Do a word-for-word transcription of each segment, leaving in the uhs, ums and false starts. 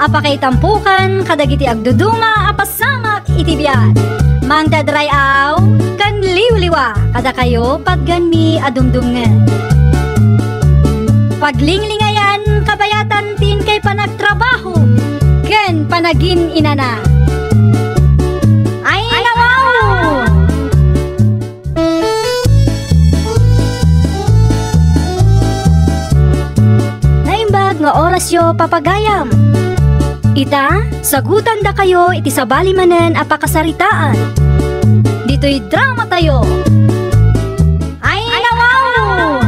Pakaitampokan kadagiti agduduma a pasamak iti biag. Mangted ray-aw ken liwliwa kadakayo patganmi a dumdumngen. Paglinglingayan kabayatan ti inkay panagtrabaho ken panagin-inana. Ay, nawaw! Naimbag nga orasyo, papagayam. Ita, sagutandakayo iti sabali manen a pakasaritaan. Ditoy dramatayo. Ay, nawaw!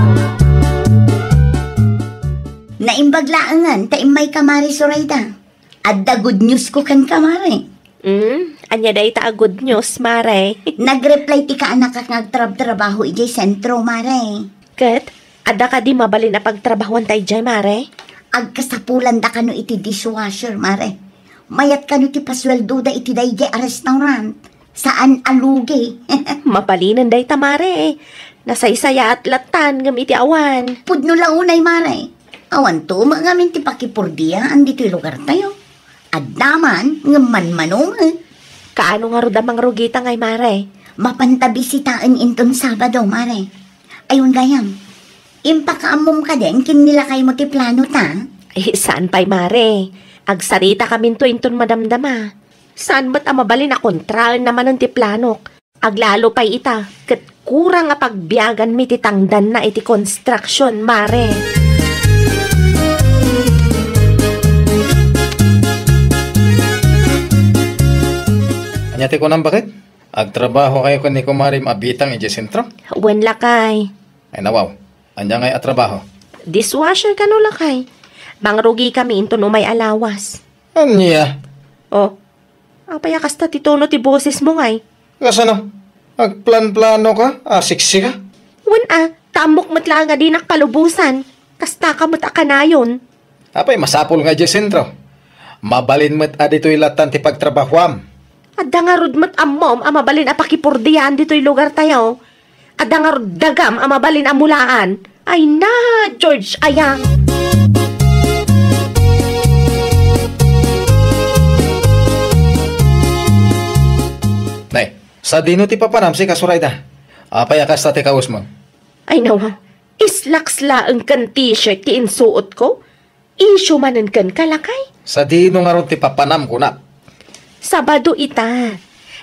Naimbag laengen ta immayka, Mare Sorayda. Adda good news ko kenka, Mare. Mm, ania dayta a good news, Mare? Nag-reply ti kaanakak nga agtrabtrabaho idiay sentro, Mare. Ket, adda kadi mabalin a pagtrabahoanta idiay, Mare? Agkasapulandakano iti dishwasher, Mare. Mayatkano ti pasueldoda iti daydiay a restaurant. Saan a lugi. Mabalinen dayta, Mare. Nasaysayaat lattan ngem iti awan. Pudno la unay, Mare. Awanto met ngamin ti pakipurdiaan ditoy lugartayo. Adda man, ngem manmano met. Kaano ngarud a mangrugita ngay, Mare? Mapanta bisitaen inton Sabado, Mare. Ay, wen gayam, impakaammom kadin ken ni lakaymo ti planota? Eh, saan pay, Mare? Agsarita kaminto inton madamdama. Saan met a mabalin a kontraenna manen ti planok. Aglalo pay ita, ket kurang a pagbiaganmi ti tangdanna iti construction, Mare. Ania ti kunam, baket? Agtrabaho kayo ken ni kumarim a Bitang idiay sentro? Wen, lakay. Ay, nawaw. Ania ngay a trabaho? Dishwasher kano, lakay. Mangrugikami inton umay a lawas. Ania? Oh, apay a kasta ti tono ti bosesmo ngay? Kasano? Agplanplano ka? Asiksi ka? Wen a, ta ammok met laeng a dinak palubosan. Kastaka met a kanayon. Apay masapul nga idiay sentro? Mabalin met a ditoy lattan ti pagtrabahoam. Adda ngarud met ammom a mabalin a pakipurdiaan ditoy lugartayo. Adda ngarud dagam a mabalin a mulaan. Ay na, George, aya. Nay, sadino ti papanam sika, Sorayda? Apay a kasta ti kawesmo? Ay, nawa. Slacks laeng ken t-shirt ti insuotko. Issue manen kenka, lakay? Sadino ngarud ti papanam, kunak? Sabado ita.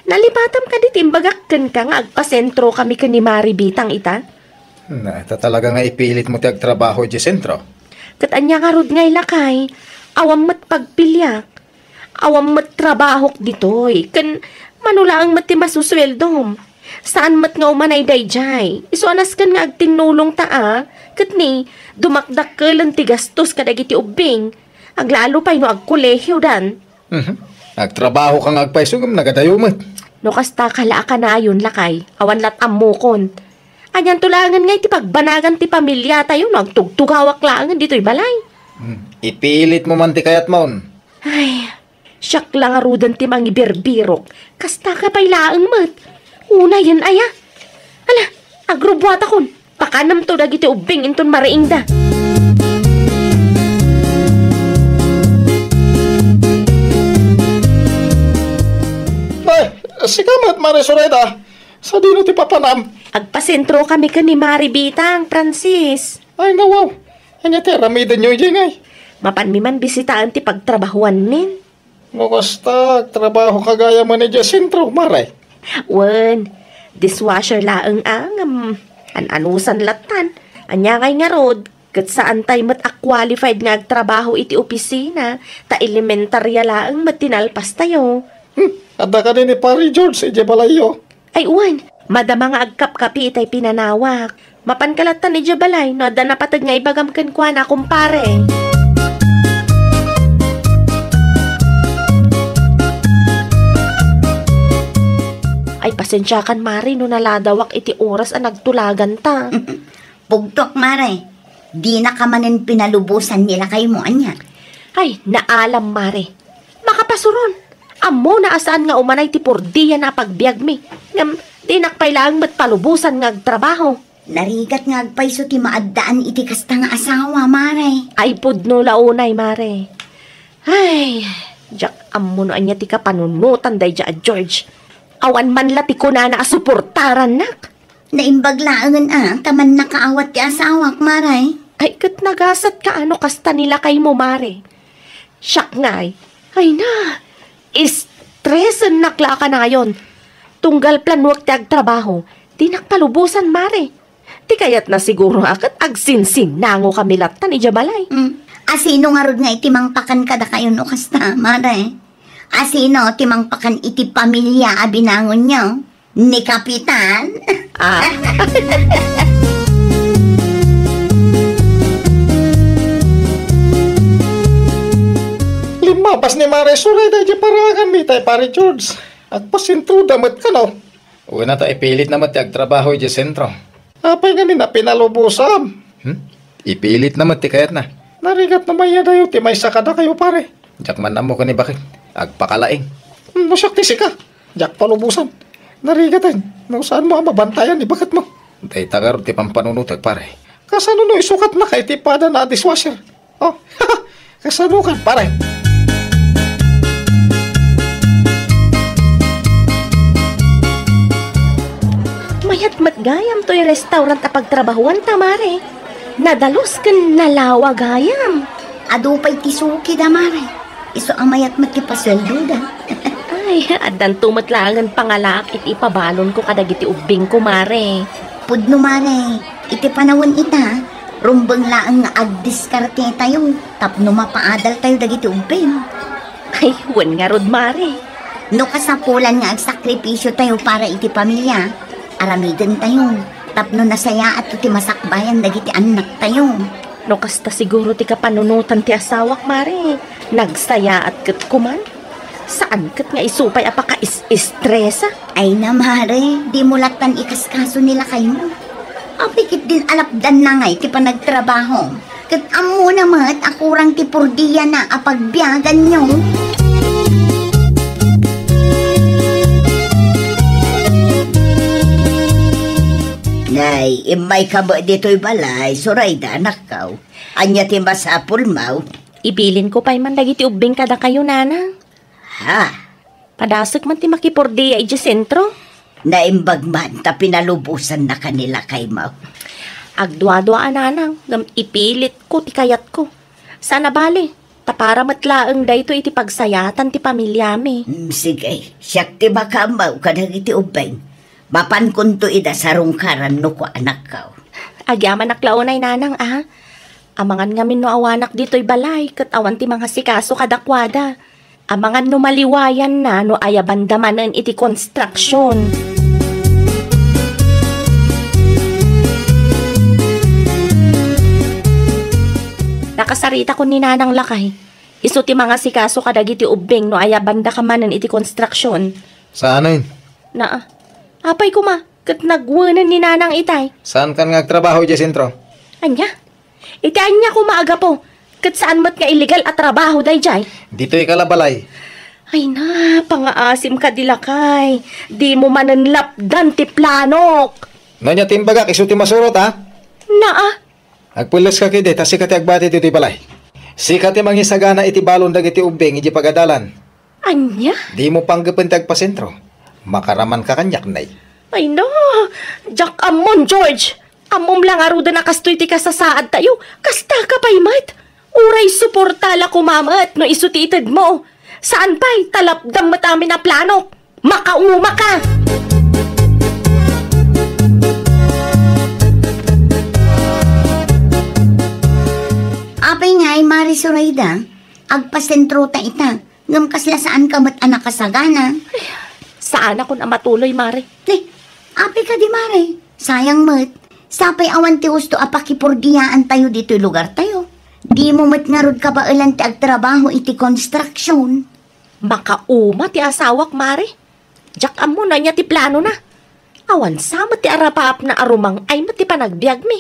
Nalipatam kadi ti imbagak kenka nga agpasentrokami ken ni Mari Bitang ita? Na, ita talaga nga ipilitmo ti agtrabaho idiay sentro. Ket ania ngarud ngay, lakay? Awan met pagpiliak. Awan met trabahok ditoy, ken mano laeng met ti masusueldom. Saan met nga umanay daydiay. Isu a nasken nga agtinnulongta a, ket ni, dumakdakkelen ti gastos kadagiti ubbing. Aglalo pay no agkolehiodan. Mhm. Agtrabaho ka nga agpayso ngem nagadayo met. No kasta ka la a kanayon, lakay, awan lat ammokon. Anianto laengen nga iti pagbanagan ti pamiliatayo no agtugtugawak laengen ditoy balay? Hmm. Ipilitmo man ti kayatmon. Ay, siak la ngaruden ti mangibirbirok. Kasta ka pay laeng met. Unayen aya. Ala, agrubuatakon. Pakanemto dagiti ubbing inton mariingda. Ay, sika met, Mare Sorayda. Sadino ti papanam? Agpasentrokami ken ni Mari Bitang, Francis. Ay, nawaw. Ania ti aramidenyo idiay ngay? Mapanmi man bisitaen ti pagtrabahoanmin. No kasta, agtrabaho ka gayam idiay sentro, Mare? Wen, dishwasher laeng a, ngem an-anusan lattan. Ania ngay ngarud, ket saantay met a qualified nga agtrabaho iti opisina, ta elementaria laeng met ti nalpastayo. Hmm, adda kadi ni Pari George idiay balayyo? Ay, wen, madama nga agkapkapi itay pinanawak. Mapanka lattan idiay balay no adda napateg nga ibagam kenkuana, kumpare. Ay, pasensiakan, Mare, no naladawak iti oras a nagtulaganta. Pugtok, Mare. Dinaka manen pinalubosan ni lakaymo, ania? Ay, naalam, Mare. Makapasuron. Ammona a saan nga umanay ti purdiana a pagbiagmi. Ngem, dinak pay laeng met palubosan nga agtrabaho. Narigat nga agpayso ti maaddaan iti kasta nga asawa, Mare. Ay, pudno la unay, Mare. Ay, diak ammo no ania ti kapanunotan daydiay a George. Awan man la ti kunana a suportarannak. Naimbag laengen a, ta mannakaawat ti asawak, Mare. Ay, ket nagasat ka no kasta ni lakaymo, Mare. Siak ngay, ay na, estresennak la a kanayon. Tunggal planuek ti agtrabaho, dinak palubosan, Mare. Ti kayatna siguro a ket agsinsinnango kami lattan idiay balay. Mm. Asino ngarud nga iti mangpakan kadakayo no kasta, Mare? Asino ti mangpakan iti pamilia a binangonyo? Ni Kapitan? Ah. Limmapas ni Mare Soraya daydiay paraganmi tay Pare George. Agpasentroda met kano. Wen, ta ipilitna met ti agtrabaho idiay sentro. Apay ngamin a pinalubosam? Hmm? Ipilitna met ti kayatna. Narigat no mayadayo ti maysa kadakayo, Pare. Diak man ammo ken ni baket. Agpakalaing. Hmm, no siak ti sika, diak palubosan. Narigaten no saanmo a mabantayan ni baketmo. Dayta ngarud ti pampanunotek, Pare. Kasano no isukatnaka iti padana a dishwasher? Oh, kasano kan, Pare? Mayat met gayam toy restaurant a pagtrabahuanta, Mare. Nadalus ken nalawa gayam. Adu pay ti sukida, Mare. Isu a mayat met ti pasueldoda. Ay, addanto met laengen pangalaak iti ipabalonko kadagiti ubbingko, Mare. Pudno, Mare. Iti panawen ita, rumbeng laeng nga agdiskartetayo tapno mapaadaltayo dagiti ubbing. Ay, wen ngarud, Mare. No kasapulan nga agsakripisiotayo para iti pamilia, aramidentayo tapno nasayaat ti masakbayan dagiti annaktayo. No kasta siguro ti kapanunotan ti asawak, Mare, nagsayaat ket kuman. Saan ket nga isu pay a pakais-estresa? Ay na, Mare, dimo lattan ikaskaso ni lakaymo. Apay ketdin a lapdanna ngay ti panagtrabaho. Ket ammona met a kurang ti purdiana a pagbiaganyo. Nay, immayka met ditoy balay, Soraya, anakko. Ania ti masapulmo? Ibilinko pay man dagiti ubbing kadakayo, Nanang. Ha? Padasek man ti makipurdia idiay sentro. Naimbag man ta pinalubosannaka ni lakaymo. Agduadua a, Nanang, ngem ipilitko ti kayatko. Saan a bale, ta para met laeng daytoy iti pagsayaatan ti pamiliami. Mm, sige, siak ti makaammo kadagiti ubbing. Mapankonto ida sarungkaran no kua, anakko. Agyamanak la unay, Nanang, a. Amangan ngamin no awanak ditoy balay ket awan ti mangasikaso kadakuada. Amangan no maliwayanna no ayabanda manen iti konstruksion. Nakasaritakon ni Nanang lakay. Isu ti mangasikaso kadagiti ubbing no ayabandaka manen iti konstruksion. Saanen? Naa. Apay koma, ket nagwenen ni Nanang itay. Saankan nga agtrabaho idiay sentro? Ania? Iti ania koma a gapu, ket saan met nga illegal a trabaho daydiay? Ditoy ka la balay. Ay na, pangaasim kadi lakay. Dimo manen lapdan ti planok. No ania ti imbagak, isu ti masurot, a? Naa. Agpulleska ketdi, ta sika ti agbati ditoy balay. Sika ti mangisagana iti balon dagiti ubbing idiay pagadalan. Ania? Dimo panggepen ti agpasentro. Makaramanka kaniak, nay. Ay na, diak ammon, George. Ammom la ngaruden a kastoy ti kasasaadtayo. Kastaka pay met. Uray suporta la koma met no isu ti itedmo. Saan pay, ta lapdam met amin a planok. Makaumaka! Apay ngay, Mare Soraya, agpasentrota ita. Ngem kasla saanka met a nakasagana? Saanakon a matuloy, Mare. Eh, apay kadi, Mare? Sayang met. Sapay awan ti husto a pakipurdiaantayo ditoy lugartayo. Dimo met ngarud kabaelan ti agtrabaho iti konstruksion. Makauma ti asawak, Mare. Diak ammo no ania ti planona. Awan sa met ti arapaapna a rumang-ay met ti panagbiagmi.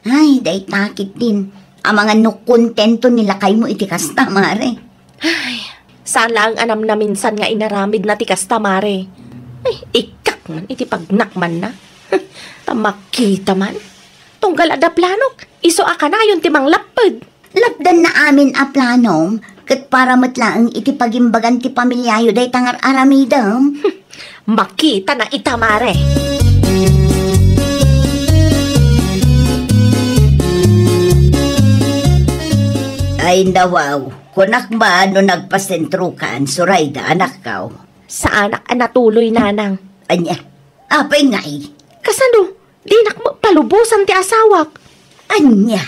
Ay, dayta ketdin. Amangan no kontento ni lakaymo iti kasta, Mare. Ay, saan laeng a namnaminsan nga inaramidna ti kasta, Mare. Ay, ikkak man iti pagnakmanna. Ta makita man. Tunggal adda planok, isu a kanayon ti manglapped. Lapdanna amin a planom, Ket para met laeng iti pagimbagan ti pamiliayo dayta nga ar-aramidem. Makitana ita, mare. Ay, nawaw. Kunak man no nagpasentrokan, Zoraida, anakko. Saanak a natuloy, nanang. Ania? Apay ngay? Kasano? Dinak met palubosan ti asawak. Ania?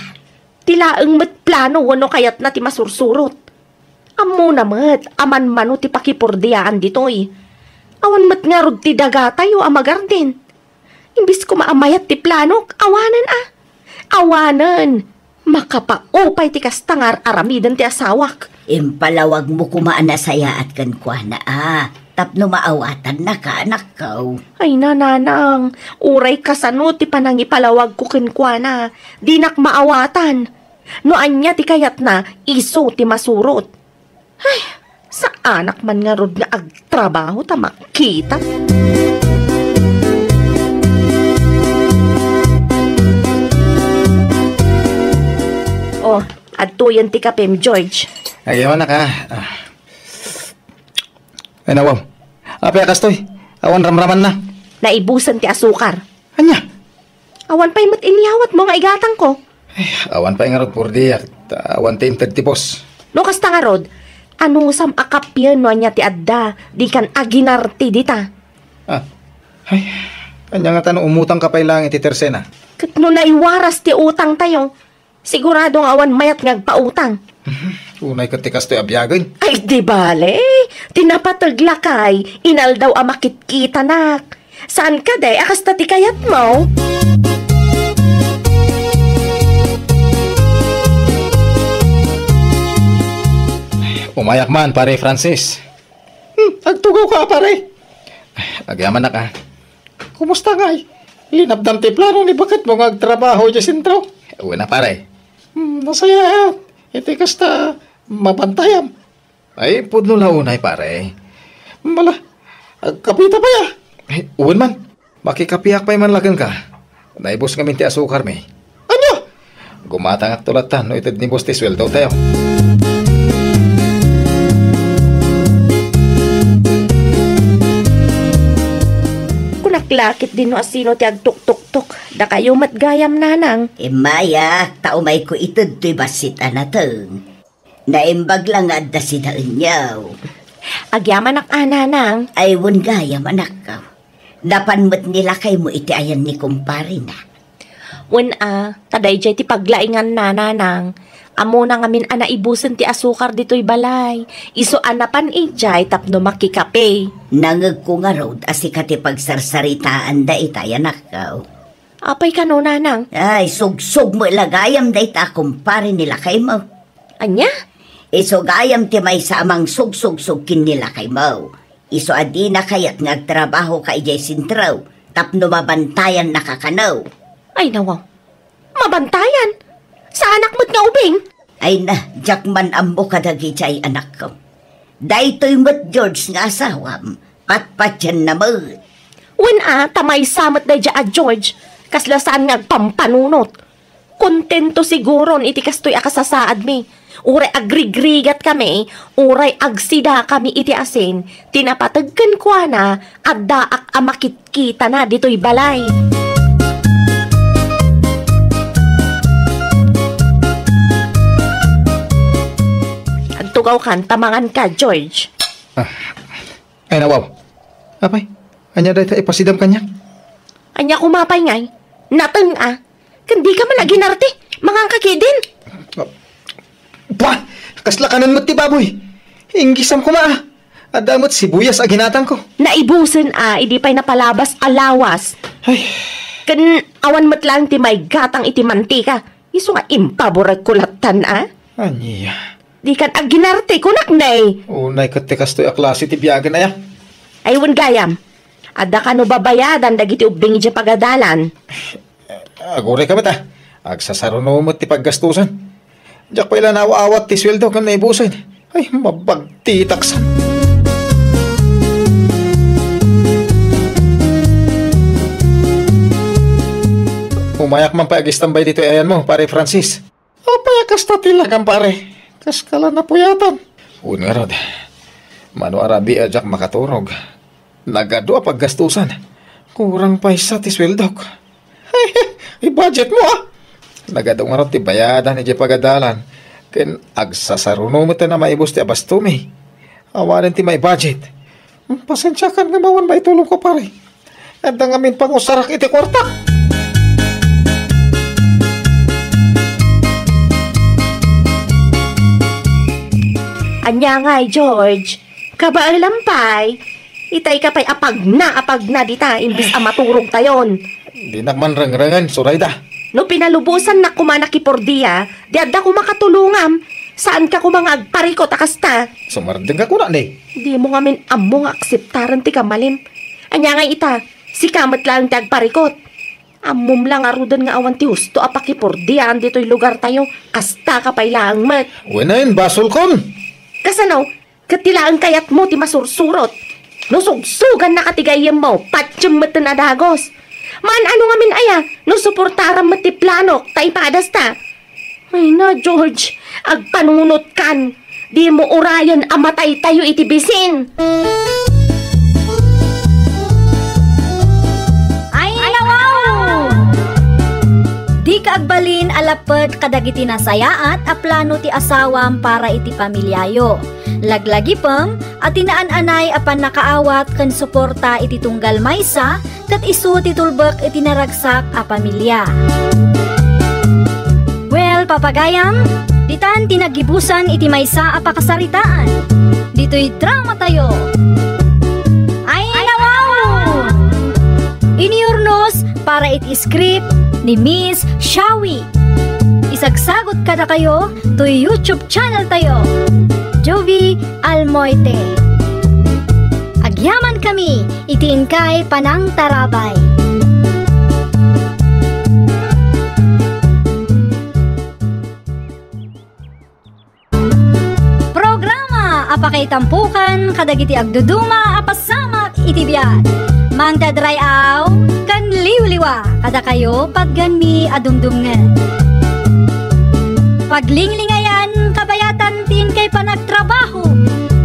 Ti laeng met plano wenno kayatna ti masursurot. Ammona met a manmano ti pakipurdiaan ditoy. Awan met ngarud ti dagatayo a magarden. Imbes koma a mayat ti planok, awanen a. Awanen. Makapaupay ti kasta nga ar-aramiden ti asawak. Impalawagmo koma a nasayaat kenkuana a, tapno maawatannaka, anakko. Ay, nanang, uray kasano ti panangipalawagko kenkuana, dinak maawatan. No ania ti kayatna, isu ti masurot. Ay, saanak man ngarud nga agtrabaho ta makita. Oh, adtoyen ti kapem, George. Ay, awan na ka. Ah. Ay, nawaw. Apay a kastoy? Awan ramramanna. Naibusen ti asukar. Ania? Awan pay met inyawatmo nga igatangko. Ay, awan pay ngarud purdiak, ta awan ti inted ti boss. No kasta ngarud, anusam a kappien no ania ti adda, dikan aginarti dita. Ah, ay, ania ngata no umutangka pay laeng iti tersena? Ket no naiwaras ti utangtayo, sigurado nga awan mayat nga agpautang. Unay ket ti kastoy a biagen. Ay, di bale. Ti napateg lakay, inaldaw a makitkitanak. Saan kadi a kasta ti kayatmo? Umayak man, Pare Francis. Hmm, agtugawka, pare. Agyamanak, a. Kumusta ngay? Linapdam ti plano ni baketmo nga agtrabaho idiay sentro? Wen a, pare. Hmm, nasayaat. Iti kasta, mabantayam. Ay, pudno la unay, pare. Mala, agkapita pay, a. Ay, wen man. Makikapiak pay man la kenka. Naibus ngamin ti asukarmi. Ania? Gumatangakto latta no ited ni boss ti sueldotayo. Kunak la ketdin no asino ti agtuktuktok. Dakayo met gayam, nanang. Immayak, ta umayko ited toy bassit a nateng. Naimbag la nga adda sidaenyo. Agyamanak a, nanang. Ay, wen gayam, anakko. Napan met ni lakaymo iti ayan ni kumparena. Wen a, ta daydiay ti paglainganna, nanang. Ammona ngamin a naibusen ti asukar ditoy balay. Isu a napan idiay tapno makikape. Nangegko ngarud a sika ti pagsarsaritaanda ita, anakko. Apay kano, nanang? Ay, sugsog met la gayam dayta a kumpare ni lakaymo. Ania? Isu gayam ti maysa a mangsugsugsog ken ni lakaymo. Isu a dina kayat nga agtrabahoka idiay sentro tapno mabantayannaka kano. Ay, nawaw. Mabantayan? Saanak met nga ubing? Ay na, diak man ammo kadagiti ay anakko. Daytoy met George nga asawam, patpatianna met. Wen a, ta maysa met daydiay a George, kasla saan nga agpampanunot. Kontento siguron iti kastoy a kasasaadmi. Uray agrigrigat kami, uray agsida kami iti asin, ti napateg kenkuana, addaak a makitkitana ditoy balay. Agtugawkan ta manganka, George. Ah. Ay, nawaw. Apay, ania dayta ipasidam kaniak? Ania koma pay ngay? Nateng a. Ken dika man aginarte. Manganka ketdin. Bah! Kasla kanen met ti baboy. Inggisam koma, a. Adda met sibuyas a ginatangko. Naibusen a, idi pay napalabas a lawas. Ay. Ken awan met laeng ti maigatang iti mantika. Isu nga impaborekko lattan a. Ania? Dikan aginarte, kunak ne. Unay ket ti kastoy a klase ti biagen aya. Ay, wen gayam. Adda kano babayadan dagiti ubbing idiay pagadalan. Aguray ka met a. Agsasaruno met ti paggastusan. Diak pay la naaw-awat ti sueldo ken naibusen. Ay, mabagtitak sa. Umayak man pay agistambay ditoy ayanmo, Pare Francis. Apay a kasta ti lagam, pare? Kaskala napuyatan. Wen ngarud, mano a rabii a diak makaturog. Nagadu a paggastusan. Kurang pay sa ti sueldok. I-budget mo, ah! Nagadu ngarud ti bayadan idiay pagadalan. Ken agsasaruno met a maibus ti abastomi. Awanen ti mai-budget. Hmm, pasensiakan nga awan maitulongko, pare. Adda ngamin pangusarak iti kuarta. Ania ngay, George? Kabaelam pay. Itay ka pay apagna, apagna dita, imbis a maturog tayon. Dinak man rengrengen, Surayda. No pinalubosannak koma nakipordia, di adda koma katulongam. Saanka koma nga agparikot a kasta. Sumardeng ka kuna, ne? Dimo ngamin ammo nga akseptaren ti kamalim. Ania ngay ita, sika met laeng ti agparikot. Ammom la ngaruden nga awan ti husto a pakipordiaan ditoy lugartayo. Kasta ka pay laeng met. Wen a, basolkon. Kasano? Ket ti laeng kayatmo ti masursurot. No sugsugannaka ti gayyemmo, patiem metten a dagos. Maan-ano ngamin aya no suportaram met ti planok ta ipadasta? Ay na, George, agpanunotkan. Dimo urayen a mataytayo iti bisin. Ay, nawaw! Dika agbalin a lapped kadagiti nasayaat a plano ti asawam para iti pamiliayo. Laglagipem a ti naan-anay a pannakaawat ken suporta iti tunggal maysa ket isu ti tulbek iti naragsak a pamilia. Well, papagayam, ditan ti naggibusan iti maysa a pakasaritaan. Ditoy dramatayo. Ay, nawaw! Inurnos para iti script ni Miss Shawi. Isagsagot kadakayo toy YouTube channel tayo, Jovi Almoite. Agyaman kami iti inkay panangtarabay. Programa a pakaitampokan kadagiti agduduma a pasamak iti biag. Mangdadray-aw ken liwliwa kadakayo patgenmi a dumdumngen. Paglinglingayan kabayatan ti inkay panagtrabaho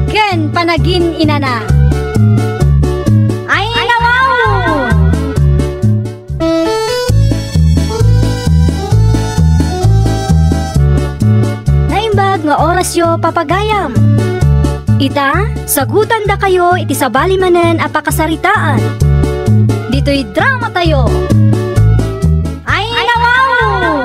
ken panagin-inana. Ay, nawaw! Naimbag nga orasyo, papagayam. Ita, sagutandakayo iti sabali manen a pakasaritaan. Ditoy dramatayo. Ay, nawaw!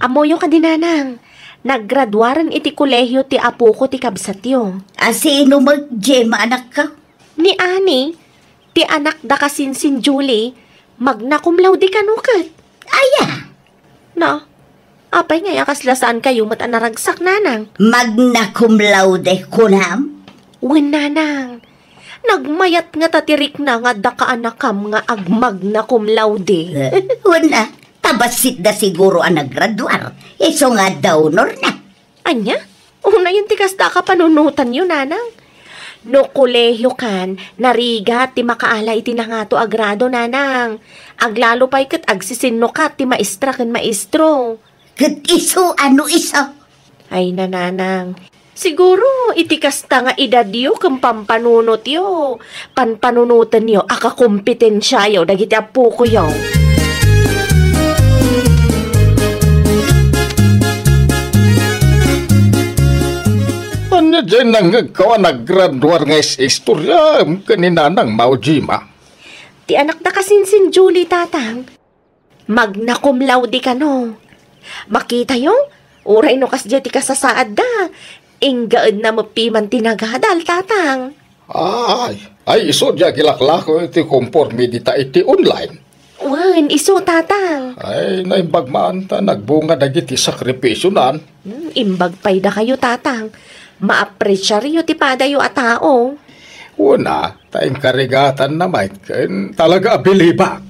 Ammoyo kadi, nanang, naggraduaren iti kolehio ti apoko ti kabsatyo. A sino met, Gemma, anakko? Ni Ani, ti anak da kasinsin Julie, magna cum laude kano ket. Aya? Na, apay ngay a kasla saankayo met a naragsak, nanang? Magna cum laude, kunam? Wen, nanang. Nagmayat ngata ti rikna nga adda kaanakam nga agmagna cum laude. Eh, wen a, ta bassitda siguro a naggraduar, isu nga adda honorna. Ania? Unayen ti kasta a kapanunotanyo, nanang. No kolehiokan, narigat ti makaala iti nangato a grado, nanang. Aglalo pay ket agsisinnukat ti maestra ken maestro. Ket isu a no isu? Ay, nanang. Siguro, iti kasta nga edadyo ken pampanunotyo, panpanunotenyo a kakompetensiayo dagiti appokoyo. Ania diay nangngegko a naggraduar nga is-istoriam ken ni Nanang Maujima? Ti anakda kasinsin Julie, tatang. Magna cum laude kano. Makitayo, uray no kasdiay ti kasasaadda, inggaedna met piman ti nagadal, tatang. Ay, ay, isu diay agilaklako iti konforme dita iti online. Wen, isu, tatang. Ay, naimbag man ta nagbunga dagiti sakripisionan. Hmm, imbag pay dakayo, tatang. Maapresiaryo ti padayo a tao. Wen a, ta inkarigatanna met ken talaga a bilibak.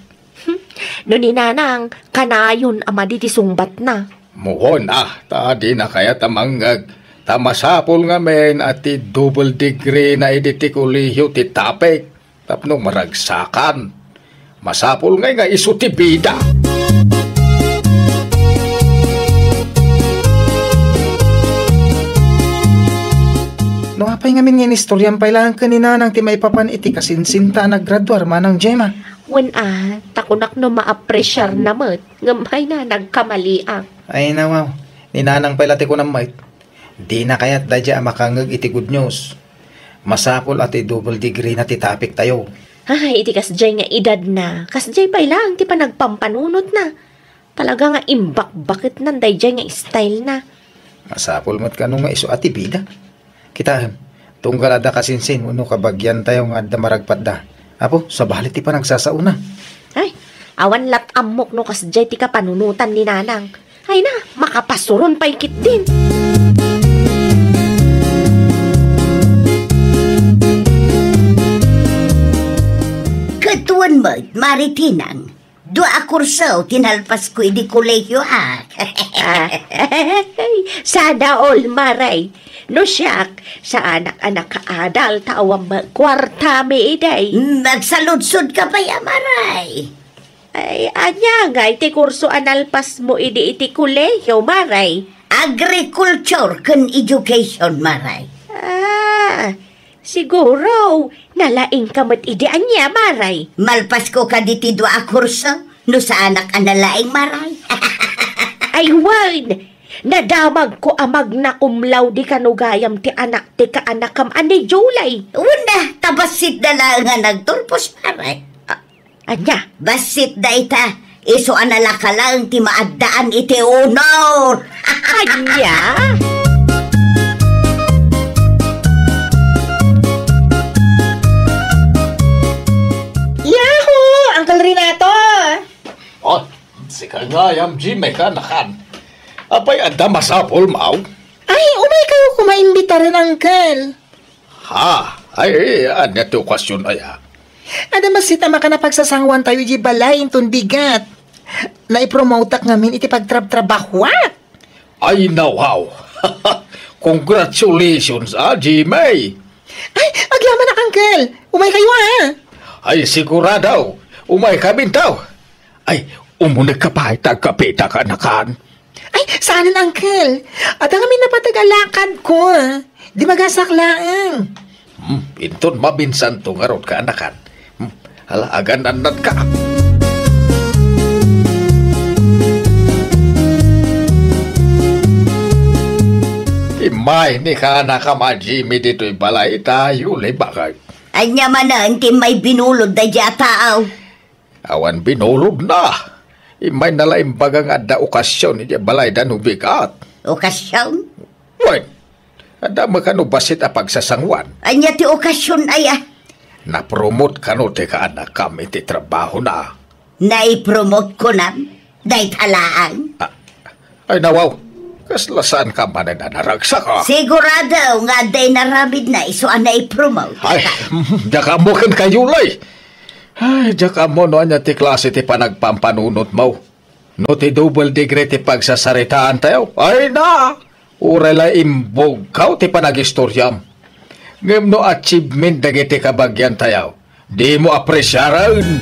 No ni nanang, kanayon a madi ti sungbatna. Muhon a, ta dina kayat a mangngeg, ta masapul ngamin a ti double degree na idi ti kolehiyo ti topic tapno maragsakan. Masapul ngay nga isu ti bida. Ngamin nga inistoriam pay laeng ken ni Nanang ti maipapan iti kasinsinta a naggraduar, Manang Gemma. Wen a, ta kunak no maapresiarna met, ngem hayna, nagkamaliak. Ay, nawaw. Ni Nanang pay la ti kunam met. Dina kayat daydiay a makangngeg iti good news. Masapul a ti double degree na ti topic tayo. Ay, iti kasdiay nga edadna, kasdiay pay laeng ti panagpampanunotna. Talaga nga imbakbaketnan daydiay nga style na. Masapul met kano nga isu a ti bida. Kitaem, tunggal adda kasinsin wenno kabagian tayo nga adda maragpatda. Apo, sabali ti panagsasaona. Ay, awan lat ammok no kasdiay ti kapanunotan ni Nanang. Ay na, makapasuron pay ketdin. Ket wen met, Mari Tinang, dua a kurso ti nalpasko idi kolehio, a. Ah, sana all, Maray. No siak, saanak a nakaadal ta awan met kuartami idi. Nagsaludsodka pay a, Maray. Ay, ania ngay ti kurso a nalpasmo idi iti kolehio, Maray? Agriculture ken education, Maray. Ah, siguro, nalaingka met idi ania, Maray? Malpasko kadi ti dua a kurso, no saanak a nalaing, Maray. Ay, wen! Nadamagko a magna cum laude kano gayam ti anak ti kaanakam a ni Julie. Wen a, ta bassit da laeng a nagturpos, Maray. Ah, ania? Bassit dayta, isu a nalaka laeng ti maaddaan iti honor. Ania? Yahoo! Uncle Renato! Oh, sika gayam, Jimmy, kaanakan. Apay, adda masapulmo? Ay, umay kayo koma imbitaren, Uncle. Ha? Ay, ania ti okasion aya? Adda bassit a makan a pagsasanguan tayo iti balay inton bigat. Naipromoteak ngamin iti pagtrabtrabahoak. Ay, nawaw. Congratulations, ah, Jimmy. Ay, agyamanak, Uncle. Umay kayo, ah. Ay, sigurado. Umay kami daw. Ay, umunegka pay ta agkapita, kaanakan. Ay, saanen, Uncle. Adda ngamin napateg a lakadko, ah. Di magasak laeng. Hmm, inton mabinsanto ngarud, kaanakan. Hmm, hala, agan-annadka. Immay ni kaanakam a Jimmy ditoy balay ta yuli bakay. Ania manen ti immay binulod daydiay a tao? Awan binulodna. Immayna la imbaga nga adda okasion idiay balayda no bigat. Okasion? Wen, adda met kano bassit a pagsasanguan. Ania ti okasion aya? Napromote kano ti kaanakam iti trabahona. Naipromote kunam? Dayta laeng? Ah, ay, nawaw. Kasla saanka manen a naragsak, ah. Sigurado nga adda inaramidna isu a naipromote. Ay, diak ammo ken kayo, lay. Ay, diak ammo no ania ti klase ti panagpampanunotmo. No ti double degree ti pagsasaritaantayo, ay na! Uray la imbugkaw ti panagistoriam. Ngem no achievement dagiti kabagiantayo, dimo apresiaren.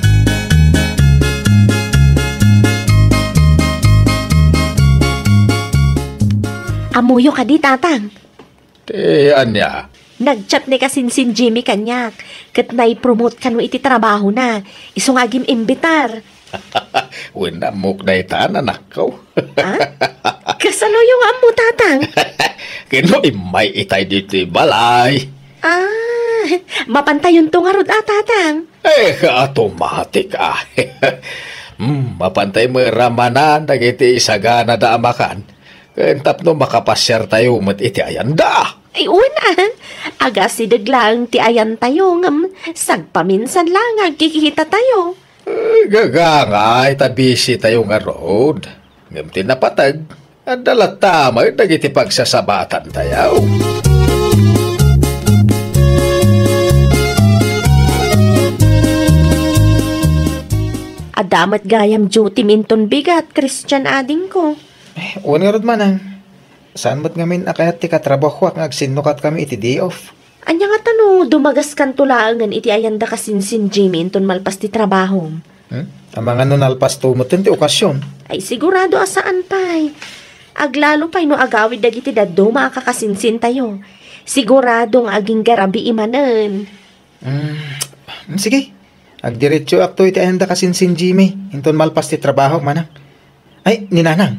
Ammoyo kadi, Tatang? Ti ania? Nag-chat ni kasinsin Jimmy kaniak, ket nai-promote kano iti trabahona. Isu nga agim-imbitar. Wen, ammok dayta, anakko. Ah? Kasanoyo nga ammo, Tatang? Ket no immay itay ditoy balay. Ah, mapantayonto ngarud a, Tatang? Eh, automatic a. Hmm, mapantay met ramanan dagiti isaganada a makan. Ken tapno makapasiartayo met iti ayanda. Ay, wen a. Agasideg laeng ti ayantayo, ngem sagpaminsan la nga agkikitatayo. Eh, gagangay ta busy tayo ngarud. Ngem ti napateg, adda latta met dagiti pagsasabatantayo. Adda met gayam duty minton bigat, Christian, adingko. Eh, wen ngarud, manang. Saan met ngamin a kayat ti katrabahoak nga agsinnukat kami iti day off? Ania ngata no dumagaskanto laengen iti ayanda kasinsin Jimmy inton malpas ti trabahom? Hmm? Amangan no nalpasto metten ti okasion. Ay, sigurado a saan pay. Aglalo pay no agawid dagiti dadduma a kakasinsintayo. Sigurado nga agingga rabii manen. Mm, sige. Agdiretsoak to iti ayanda kasinsin Jimmy. Inton malpas ti trabaho, manang. Ay, ni Nanang.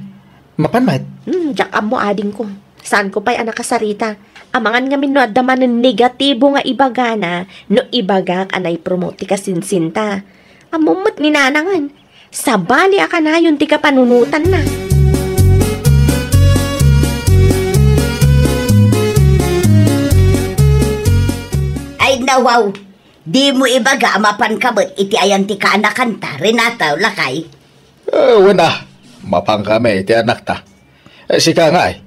Mapan met? Hmm, diak ammo, adingko. Saanko pay a nakasarita. Amangan ngamin no adda manen negatibo nga ibagana no ibagak a naipromote ti kasinsinta. Ammom met ni Nanangen. Sabali a kanayon ti kapanunotanna. Ay, nawaw. Dimo ibaga a mapanka met iti ayan ti kaanakanta, Renato, lakay? Eh, wen a, mapankami iti anakta. Eh, sika ngay,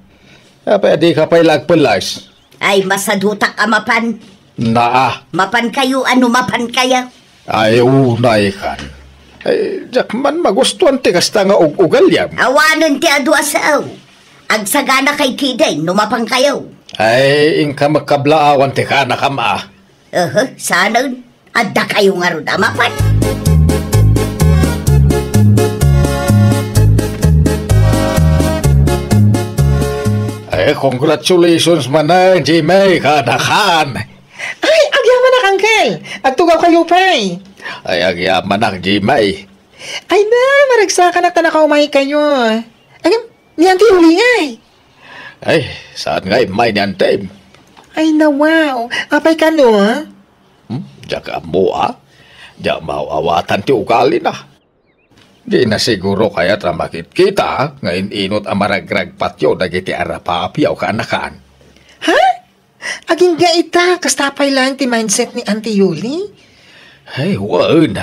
apay a dika pay la agpellas? Ay, masadutak a mapan. Naa. Mapankayo, ano mapankayo? Ay, unay kan. Ay, diak man magustuan ti kasta nga ug-ugaliam. Awanen ti adu a sao. Agsaganakay kidin no mapankayo. Ay, inka met kablaawan ti kaanakam a. Aha, saanen? Adda kayo ngarud a mapan? Ay, congratulations manen, Jimmy, kaanakan. Ay, agyamanak, Uncle! Agtugaw kayo pay! Ay, agyamanak, Jimmy. Ay na, maragsakanak ta nakaumay kayo. Agam, ni Auntie Yuli ngay. Ay, saan nga immay ni Antem? Ay, nawaw. Apay kano, ha? Hmm? Diak ammo, ah. Diak maaw-awatan ti ugalina. Di na siguro kayat a makitkita nga in-inot a maragragpatyo dagiti arapapiaw kaanakan. Ha? Agingga ita, kasta pay laeng ti mindset ni Auntie Yuli? Ay, wen.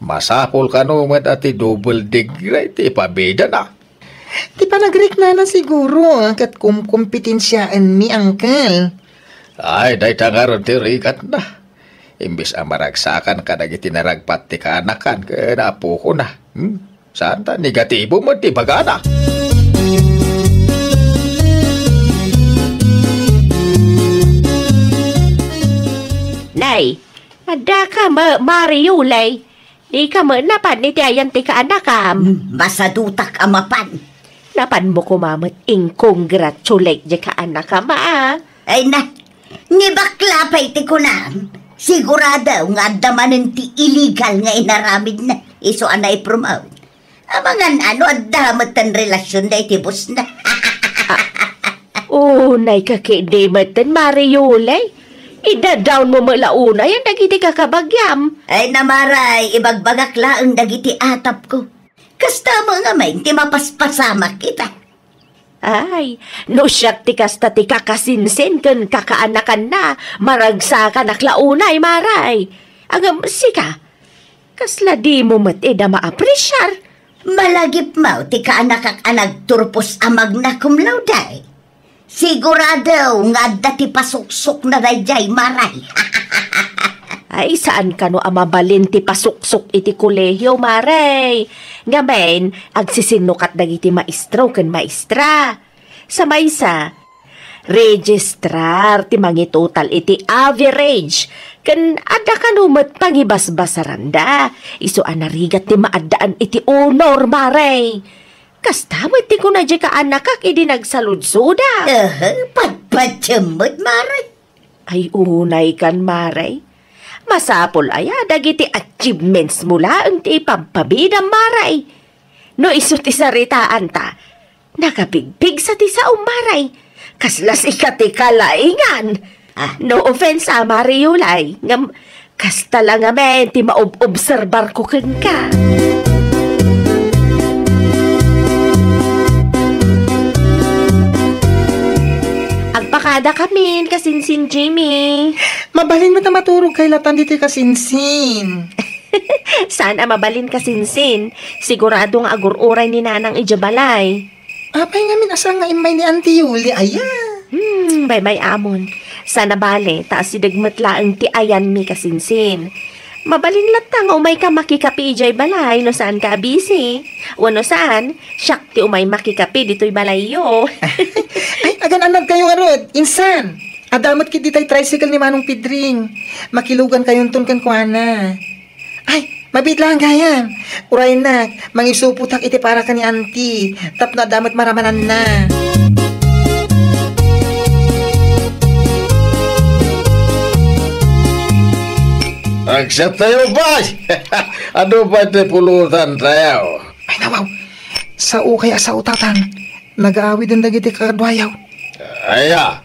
Masapul kano met a ti double degree ti ipabidana. Ti panagriknana siguro, ah, ket kumkompetensiaenmi, Uncle. Ay, dayta ngarud ti rikatna. Imbes a maragsakan kadagiti naragpat ti kaanakan ken apokona. Hmm? Saan ta negatibo met ti bagana? Nay, adda ka ma-, Mario, lay. Dika met napan iti ayan ti kaanakam. Hmm, masadutak a mapan. Napanmo koma met ing-congratulate diay kaanakam, a? Ay na, ni bakla pay ti kunam. Sigurado nga adda manen ti illegal nga inaramidna. Isu a naipromote. Amangan ano adda met ti relasionda iti bossna. Unay ka ketdi metten, Mare Yulay. Idadawnmo met la unay dagiti kakabagiam. Ay, Maray, ibagbagak laeng dagiti atapko. Kasta met ngamin ti mapaspasamak ita. Ay, no siak ti kasta ti kakasinsin ken kakaanakanna, maragsakanak la unay, Maray. Ngem sika, kasla dimo met ida maapresiar? Malagipmo ti kaanakak a nagturpos a magna cum laude. Sigurado nga adda ti pasuksokna daydiay, Maray. Ay, saan kano a mabalin ti pasuksok iti kolehio, Maray. Ngamin, agsisinnukat dagiti maestro ken maestra. Sa maysa, registrar ti mangitotal iti average, ken adda kano met pangibasbasaranda. Isu a narigat ti maaddaan iti honor, Maray. Kasta met ti kuna diay kaanakak idi nagsaludsodak. Aha, patpatiem met, Maray. Ay, unay kan, Maray. Masapul aya dagiti achievements mo laeng ti ipabpabidam, Maray. No isu ti saritaanta, nakapigpigsa ti saom, Maray. Kasla sika ti kalaingan. Ah. No offense, ah, Mare Yulay, ngem kasta la ngamin ti maob-obserbarko kenka. Agpakada kamin, kasinsin Jimmy. Mabalin met a maturogkay latan ditoy kasinsin. Saan a mabalin, kasinsin. Sigurado nga agur-uray ni Nanang idiay balay. Apay ngamin a saan nga immay ni Auntie Yuli aya? Hmm, baybay-amon. Saan a bale, ta asideg met laeng ti ayanmi, kasinsin. Mabalin latta nga umayka makikape idiay balay no saanka a busy. Wenno saan, siak ti umay makikape ditoy balayyo. Ay, agan-anadkayo ngarud, insan. Adda met ketdi tay tricycle ni Manong Pedring. Makilugankayonton kenkuana. Ay, mabiit laeng gayam. Uraynak, mangisupotak iti para ken ni Auntie, tapno adda met maramananna. Agsiattayo pay! Adu pay ti pulutantayo? Ay, nawaw. Sao kay a sao, Tatang. Nagaawiden dagiti kakaduayo. Aya?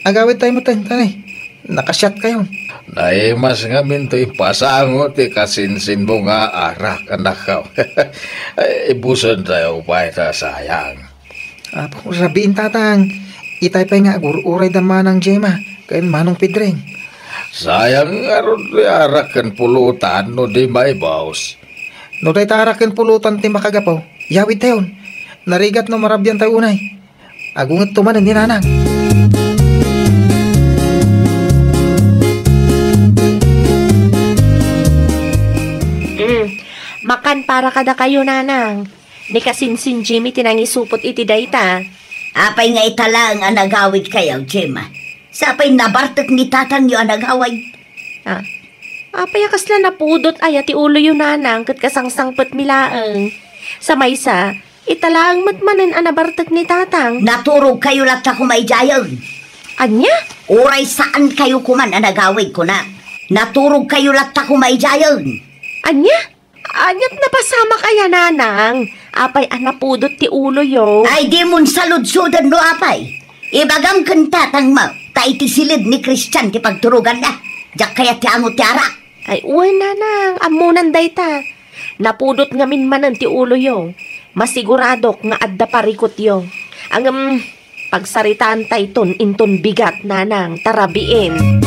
Agawidtayo met, Tatang, eh. Nakasiatkayo. Naimas ngamin ti impasango ti kasinsinmo nga arak, anakko. Ay, ibusentayo pay ta sayang. Apo, rabiin, Tatang. Itay pay nga agur-uray da Manang Gemma ken Manong Pedring. Sayang ngarud ti arak ken pulutan no di maibus. No dayta arak ken pulutan ti makagapu, yawidtayon. Narigat no marabiantayo unay. Agungetto manen ni Nanang. Mm. Makan para kadakayo, Nanang. Ni kasinsin Jimmy ti nangisupot iti dayta. Apay nga ita laeng a nagawidkayo, Gemma? Sapay nabartek ni tatangyo a nagawid. Ah, apay a kasla napudot aya ti uloyo, Nanang, ket kasangsangpetmi laeng? Sa maysa, ita laeng met manen a nabartek ni tatang. Naturogkayo latta koma idiayen. Ania? Uray saankayo koman a nagawid, kunak. Naturogkayo latta koma idiayen. Ania? Aniat napasamak aya, Nanang? Apay a napudot ti uloyo? Ay, dimon saludsoden no apay. Ibagam ken tatangmo, ta iti siled ni Christian ti pagturoganna. Diak kayat ti angot ti arak. Ay, wen, Nanang, ammonan dayta. Napudot ngamin manen ti uloyo. Masiguradok nga adda parikutyo. Ngem, pagsaritaantayton inton bigat, Nanang, ta rabiin.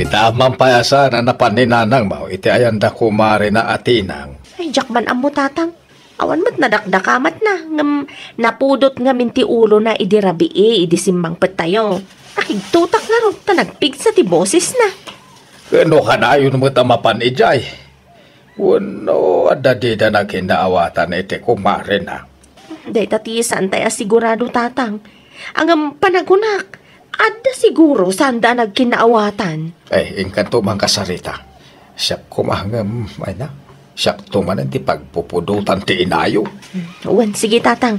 Ita man pay a saan a napan ni Nanangmo iti ayanda kumarena a tinang. Ay, diak man ammo, Tatang. Awan met nadakdakamatna, ngem napudot ngamin ti ulona idi rabii idi simmangpettayo. Nakigtutak ngarud ta nagpigsa ti bosesna. Ken no kanayon met a mapan idiay, wenno adda dida nagkinnaawatan iti kumarena? Dayta ti saantay a sigurado, Tatang. Ngem panagunak, adda siguro saanda a nagkinnaawatan. Eh, inkanto man kasarita. Siak koma ngem, ay na, siakto manen ti pagpupudotan ti inayo. Wen, sige, Tatang.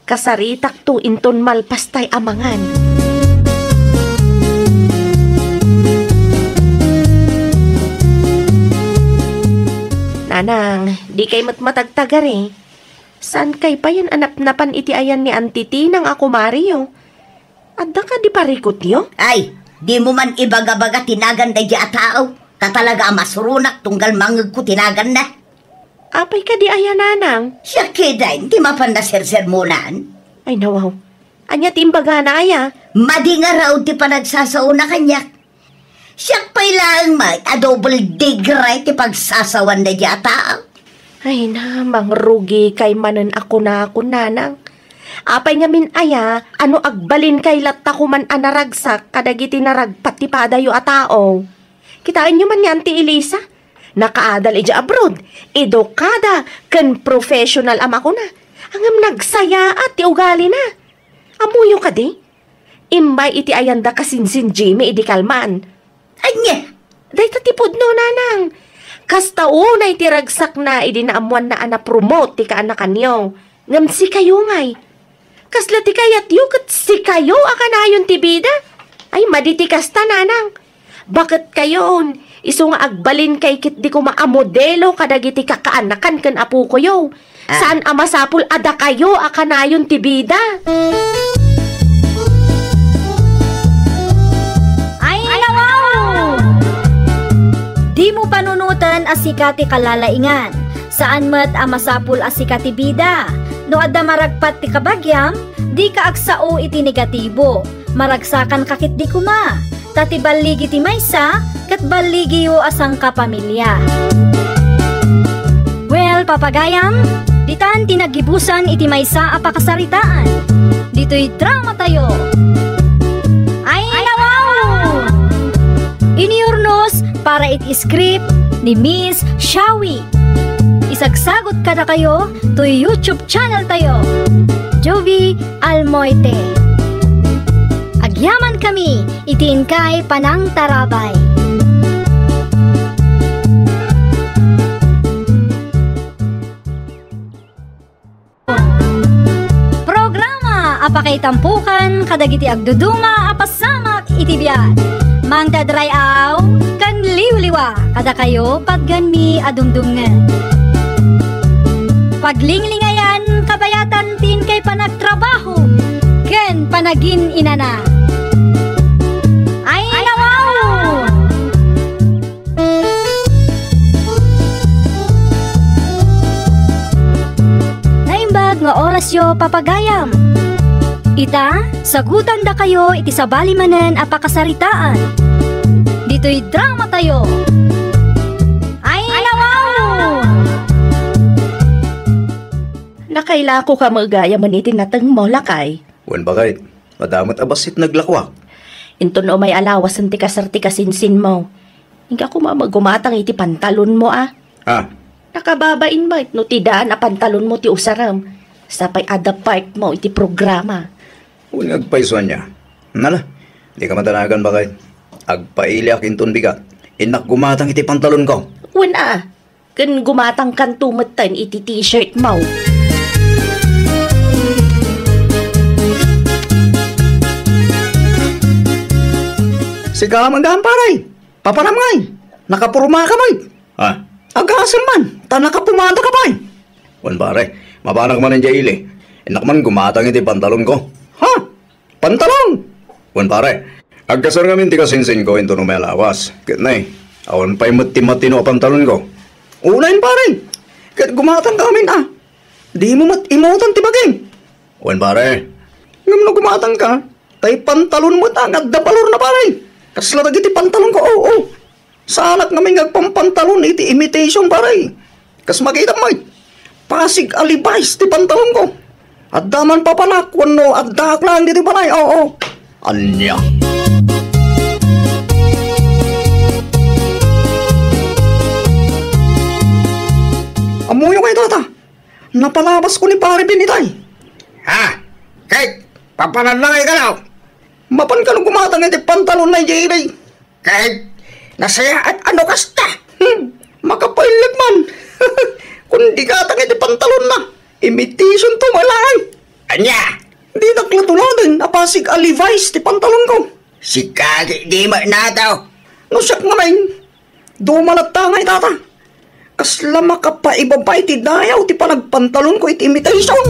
Kasaritakto inton malpastay a mangan. Nanang, dikay met matagtagari. Saankay payen a napnapan iti ayan ni Auntie Tinang a kumariyo? Adda kadi parikutyo? Ay, dimo man ibagabaga ti nagan daydiay a tao, ta talaga a masuronak tunggal mangngegko ti naganna. Apay kadi aya, Nanang? Siak kitaen ti mapan a sersermonan. Ay, nawaw. Ania ti imbagana aya? Madi ngarud ti panagsasaona kaniak. Siak pay laeng met a double degree ti pagsasawan daydiay a tao. Ay na, mangrugikay manen a kunakon, Nanang. Apay ngamin aya a no agbalinkay latta koman a naragsak kadagiti naragpat ti padayo a tao? Kitaenyo man ni Auntie Elisa. Nakaadal idiay abroad, edukada, ken professional a makuna. Ngem nagsayaat ti ugalina. Ammoyo kadi? Immay iti ayanda kasinsin Jimmy idi kalman. Ania? Dayta ti pudno, Nanang. Kasta unay ti ragsakna idi naammoanna a na-promote ti kaanakanyo. Ngem sikayo ngay, kasla ti kayatyo ket sikayo a kanayon ti bida? Ay, madi ti kasta, Nanang. Baketkayon, isu nga agbalinkay ketdi koma a modelo kadagiti kakaanakan ken apokoyo. Ah. Saan a masapul a dakayo a kanayon ti bida. Ay, nawaw! Dimo panunoten a sika ti kalalaingan. Saan met a masapul a sika ti bida. No adda maragpat ti kabagiam, dika agsao iti negatibo. Maragsakanka ketdi koma. Ta ti balligi ti maysa, ket balligiyo a sangkapamilia. Well, papagayam, ditan ti naggibusan iti maysa a pakasaritaan. Ditoy dramatayo. Ay, nawaw! Inurnos para iti script ni Miss Shawi. Isagsagut kadakayo toy YouTube channel tayo, Jovie Almoite. Agyamankami iti inkay panangtarabay. Programa a pakaitampokan kadagiti agduduma a pasamak iti biag. Mangted ray-aw ken liwliwa kadakayo patgenmi a dumdumngen. Paglinglingayan kabayatan ti inkay panagtrabaho ken panagin-inana. Ay, nawaw! Naimbag nga orasyo, papagayam. Ita, sagutandakayo iti sabali manen a pakasaritaan. Ditoy dramatayo. Ay, nawaw! Nakailako ka met gayam iti natengmo, lakay. Wen, baket, adda met a bassit naglakuak. Inton umay a lawasen ti kasar ti kasinsinmo, inka koma met gumatang iti pantalonmo a. Ah. Nakababain met no ti daan a pantalonmo ti usarem, sapay adda partmo iti programa. Wen, agpayso ania. Nala, dika madanagan, baket. Agpailiak inton bigat. Innak gumatang iti pantalonko. Wen a, ken gumatangkanto metten iti t-shirtmo. Sika man gayam, pare. Papanam ngay. Nakapormaka met. Ha? Agasem man, ta nakapumadaka pay. Wen, pare, mapanak man idiay ili. Innak man gumatang iti pantalonko. Ha? Pantalon! Wen, pare, agkasar ngamin ti kasinsinko inton umay a lawas. Ket nay, awan pay met ti matino a pantalonko. Unayen, pare, ket gumatangka ngamin a. Dimo met imutan ti bagim. Wen, pare. Ngem no gumatangka, tay pantalon met a nga adda balorna, pare. Kasla dagiti pantalonko, o, o. Saanak ngamin nga agpampantalon iti imitation, pare. Kas makitam met, pasig a Levi's ti pantalonko. Adda man papanak wenno addaak laeng ditoy balay, oo. Ania? Ammoyo kay, tata. Napalabasko ni Pare Ben itay. Ha? Kay, papanam ngay kano? Mapan kano gumatang iti pantalonna idiay ili? Ket nasayaat a no kasta. Hmm, makapailek man. Kun di gatang iti pantalonna, imitation to malaen. Ania? Dinak la tuladen a pasig a Levi's ti pantalonko. Sika di, di met nato. No siak ngamin, duma latta ngay, tata. Kasla makapaibaba iti dayaw ti panagpantalonko iti imitation.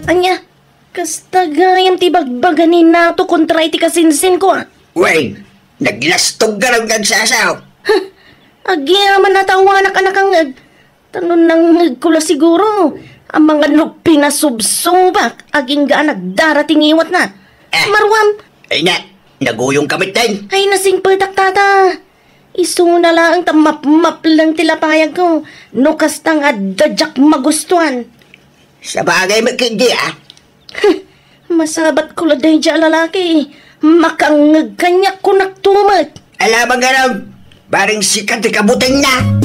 Ania, kasta gayam ti bagbaga ni Nato kontra iti kasinsinko, a? Wen, naglastog garud nga agsasao. Huh, agyamanak a tawanak a nakangngeg. Ta no nangngegko la siguro, amangan no pinasubsobak, agingga a nagdara ti ngiwatna. Eh. Maruam. Ay na, naguyong ka met, Teng. Ay, nasingpetak, tata. Isuna laeng ta mapmapleng ti lapayagko, no kasta nga adda diak magustuan. Sabagay met ketdi, a. Huh, masabatko la daydiay a lalaki. Makangngeg kaniak, kunakto met. Ala, mangarem, bareng sika ti kabutengna.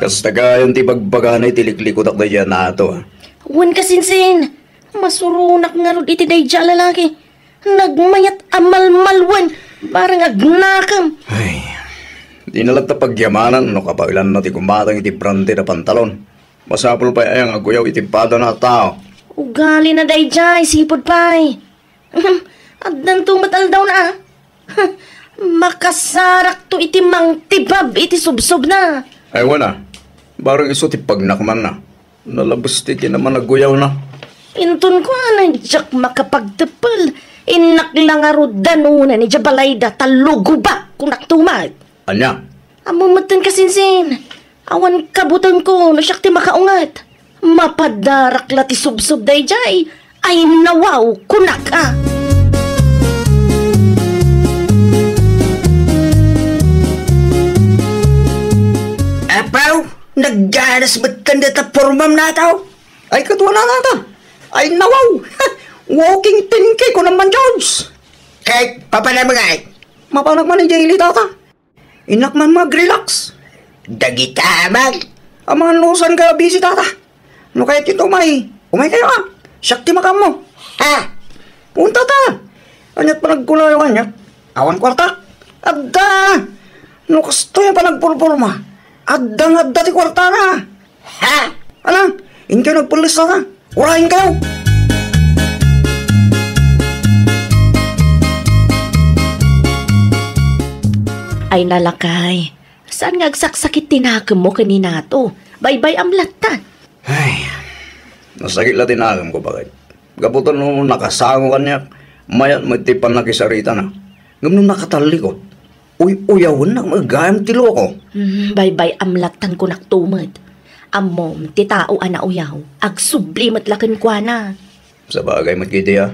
Kasta gayam ti bagbagana iti liklikutak daydiay a Nato, a. Wen, kasinsin, masuronak ngarud iti daydiay a lalaki. Nagmayat a malmalwen, bareng agnakem. Ay, dina latta pagyamanan no kabaelanna ti gumatang iti branded a pantalon. Masapul pay aya nga agguyaw iti padana a tao? Ugalina daydiay, sipud pay. Addanto met aldawna, a. Makasarakto iti mangtibab iti subsobna. Ay, wen a. Bareng isu ti pagnakmanna. Nalabes ti kinaman a guyawna. Inton kuana, diak makapagteppel. Innak la ngarud danona idiay balayda ta lugobak, kunakto met. Ania? Ammom metten, kasinsin. Awan kabutengko no siak ti makaunget. Mapadarak la ti subsob daydiay. Ay, nawaw, kunak, a. Apaw, nagganas metten dayta pormam, Nato. Ay, kaduana, tata. Ay, nawaw. Walking ten K ko naman, George. Kay, papanam ngay? Mapanak man idiay ili, tata. Innak man mag-relax. Dagita man. Amangan no saan ka busy, tata. No kayat ket umay, umay kayo, a. Siak ti makaammo. Ha? Punta ta. Ania't panagkunayo kaniak? Awan kuarta? Adda! No kastoy a panagpurpurma, adda nga adda ti kuartana. Ha? Ala, inkayo nagpellista ta. Urayen kayo! Ay, nalakay. Saan nga agsaksakit ti nakemmo ken ni Nato? Baybay-am latta. Ay, nasakit la ti nakemko, baket. Gapu ta no nakasango kaniak, mayat met ti pannakisaritana. Ngem no nakatallikot, uy-uyawennak met gayam ti loko. Hmm, baybay-am lattan kunakto met. Ammom, ti tao a nauyaw, agsubli met la kenkuana. Sabagay met ketdi a.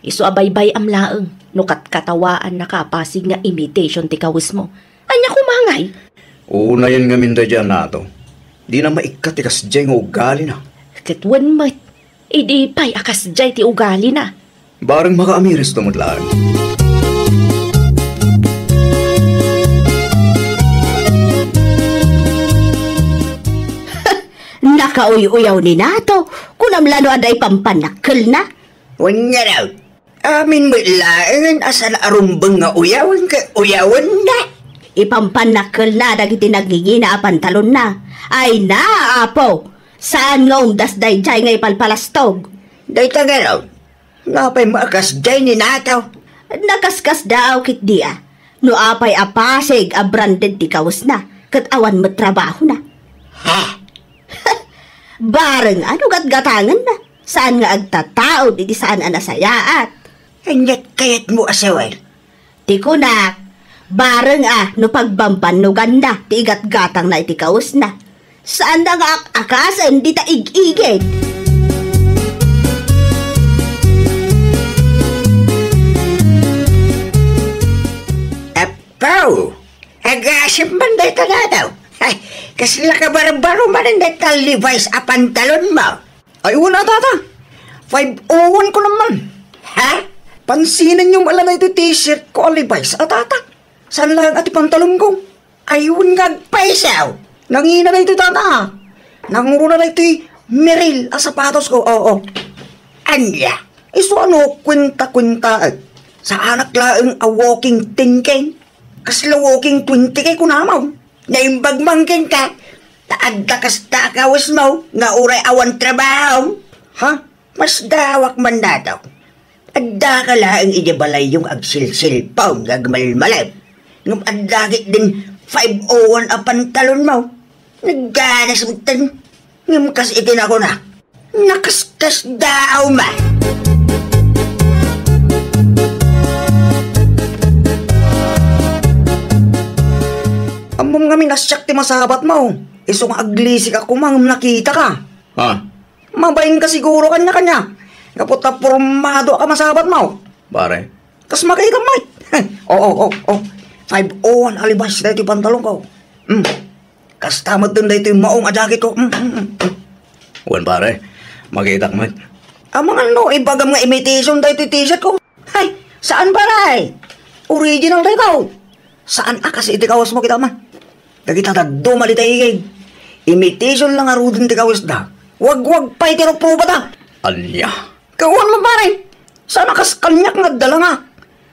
Isu a baybay-am laeng, no katkatawaannaka a pasig nga imitation ti kawesmo. Ania koma ngay? Unayen ngamin daydiay a Nato. Dina maikkat ti kasdiay nga ugalina. Ket wen met, idi pay a kasdiay ti ugalina. Bareng makaamiris to met laeng. Nakauy-uyaw ni Nato, kunam la no adda ipampannakkelna? Wen ngarud, amin met laengen a saan a rumbeng nga uyawen ket uyawenna. Ipampannakkelna dagiti nagngingina a pantalonna. Ay na, Apo! Saan nga umdas daydiay nga ipalpalastog? Dayta ngarud, napay maakasdiay ni Nato? Nakaskasdaaw ketdi a. No apay a pasig a branded ti kawesna, ket awan met trabahona. Ha? Bareng a no gatgatangenna, saan nga agtataud iti saan a nasayaat. Ania't kayatmo a sawen? Ti kunak, bareng a no pagbambannoganna ti igatgatangna iti kawesna, saanda nga ak-akasen dita ig-igid. Apo! Agasem man dayta, Nato. Ay, kasla kabarbaro manen dayta Levi's a pantalonmo. Ay, wen a, Tata. Five oh one ko naman. Ha? Pansinenyo met la daytoy t-shirt ko a Levi's a, Tata. Saan laeng a ti pantalonko? Ay, wen nga agpayso. Nangina daytoy, Tata. Nangruna daytoy Merrell a sapatosko. Oo. Ania? Isu a no kuenta-kuentaek, saanak laeng a walking ten K. Kasla walking twenty K kunam. Naimbag man kenka, ta adda kasta a kawesmo nga uray awan trabahom. Ha? Masdaawak man, Nato. Addaka laeng idiay balayyo nga agsilsilpon nga agmalmalem. Ngem adda ketdin five oh one a pantalonmo. Nagganas metten. Ngem kas iti nakuna, nakaskasdaaw man. Ammom ngamin a siak ti masabatmo. Isu nga aglisik a koma ngem nakitaka. Ha? Mabainka siguro kaniak, ania? Gapu ta pormadoak a masabatmo. Pare. Kas makita met. Oo, oo, oo. Five oh one a Levi's daytoy pantalonko. Hmm. Kasta metten daytoy maong a jacketko. Mm, mm, mm, mm. Wen, pare, makitak met. Amangan no, ibagam nga imitation daytoy t-shirtko. Hay, saan, pare? Original daytoy. Saan a kas iti kawesmo, kitam. Dagita dadduma dita igid. Imitation la ngaruden ti kawesda. Wagwag pay ti ruprubata. Ania? Kawan mo, pare. Saan a kas kaniak nga adda la nga.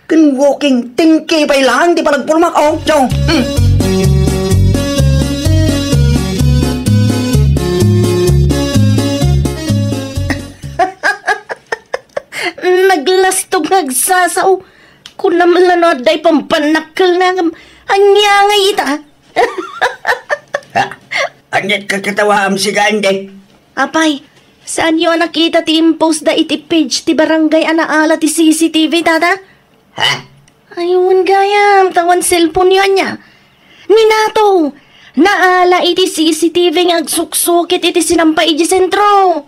Ken walking ten K pay laeng ti panagpurmak, oh, Joe. Hmm. Naglastog nga agsasao. Kunam la no adda ipampannakkelna ngem ania nga ita? Ha? Ania't kakatawaam, sika, Ande? Apay, saanyo a nakita ti impostda iti page ti barangay a naala ti C C T V, Tata? Ha? Ay, wen gayam, ta awan cellphone-yo ania. Ni Nato, naala iti C C T V nga agsuksukit iti sinampay idiay sentro.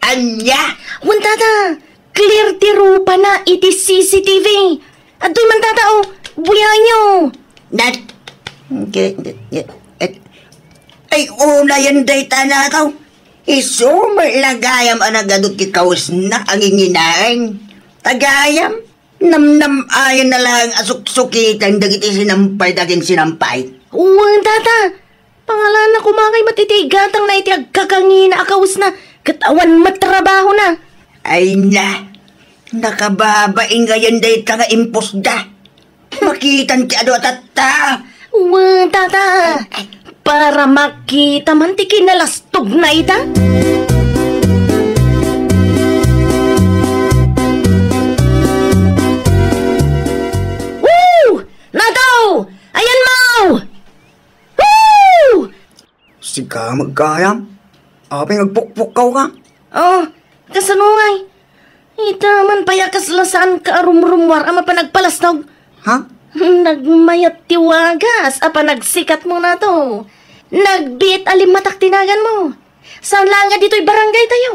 Ania? Wen, Tata, clear ti rupana iti C C T V. Adtoy man, Tata, oh, buyaenyo. Nat-, ke-, ke-, ke-, et-, ay, unayen dayta, Nato. Isu met la gayam a nagadu ti kawesna a nginginaen. Ta gayam, namnam-ayenna laeng a suksukiten dagiti sinampay dagiti sinampay. Wen, Tata, pangalanna koma ngay met iti igatangna iti agkakangina a kawesna ket awan met trabahona. Ay na, Nakababain ngayen dayta nga impusda. Makitan ti adu a tatta. Wa, tata. Para makita man ti kinalastogna ita. Woo! Nataw! Ayan mo! Woo! Sika met gayam? Apay nga agpukpukkaw ka? Oh, kasano ngay? Ita man pay a kasla saanka a rumrumuar a mapan agpalastog. Ha? Nagmayat ti wagas a panagsikatmo nato. Nagbiit a limmatak ti naganmo. Saan laeng a ditoy barangay tayo.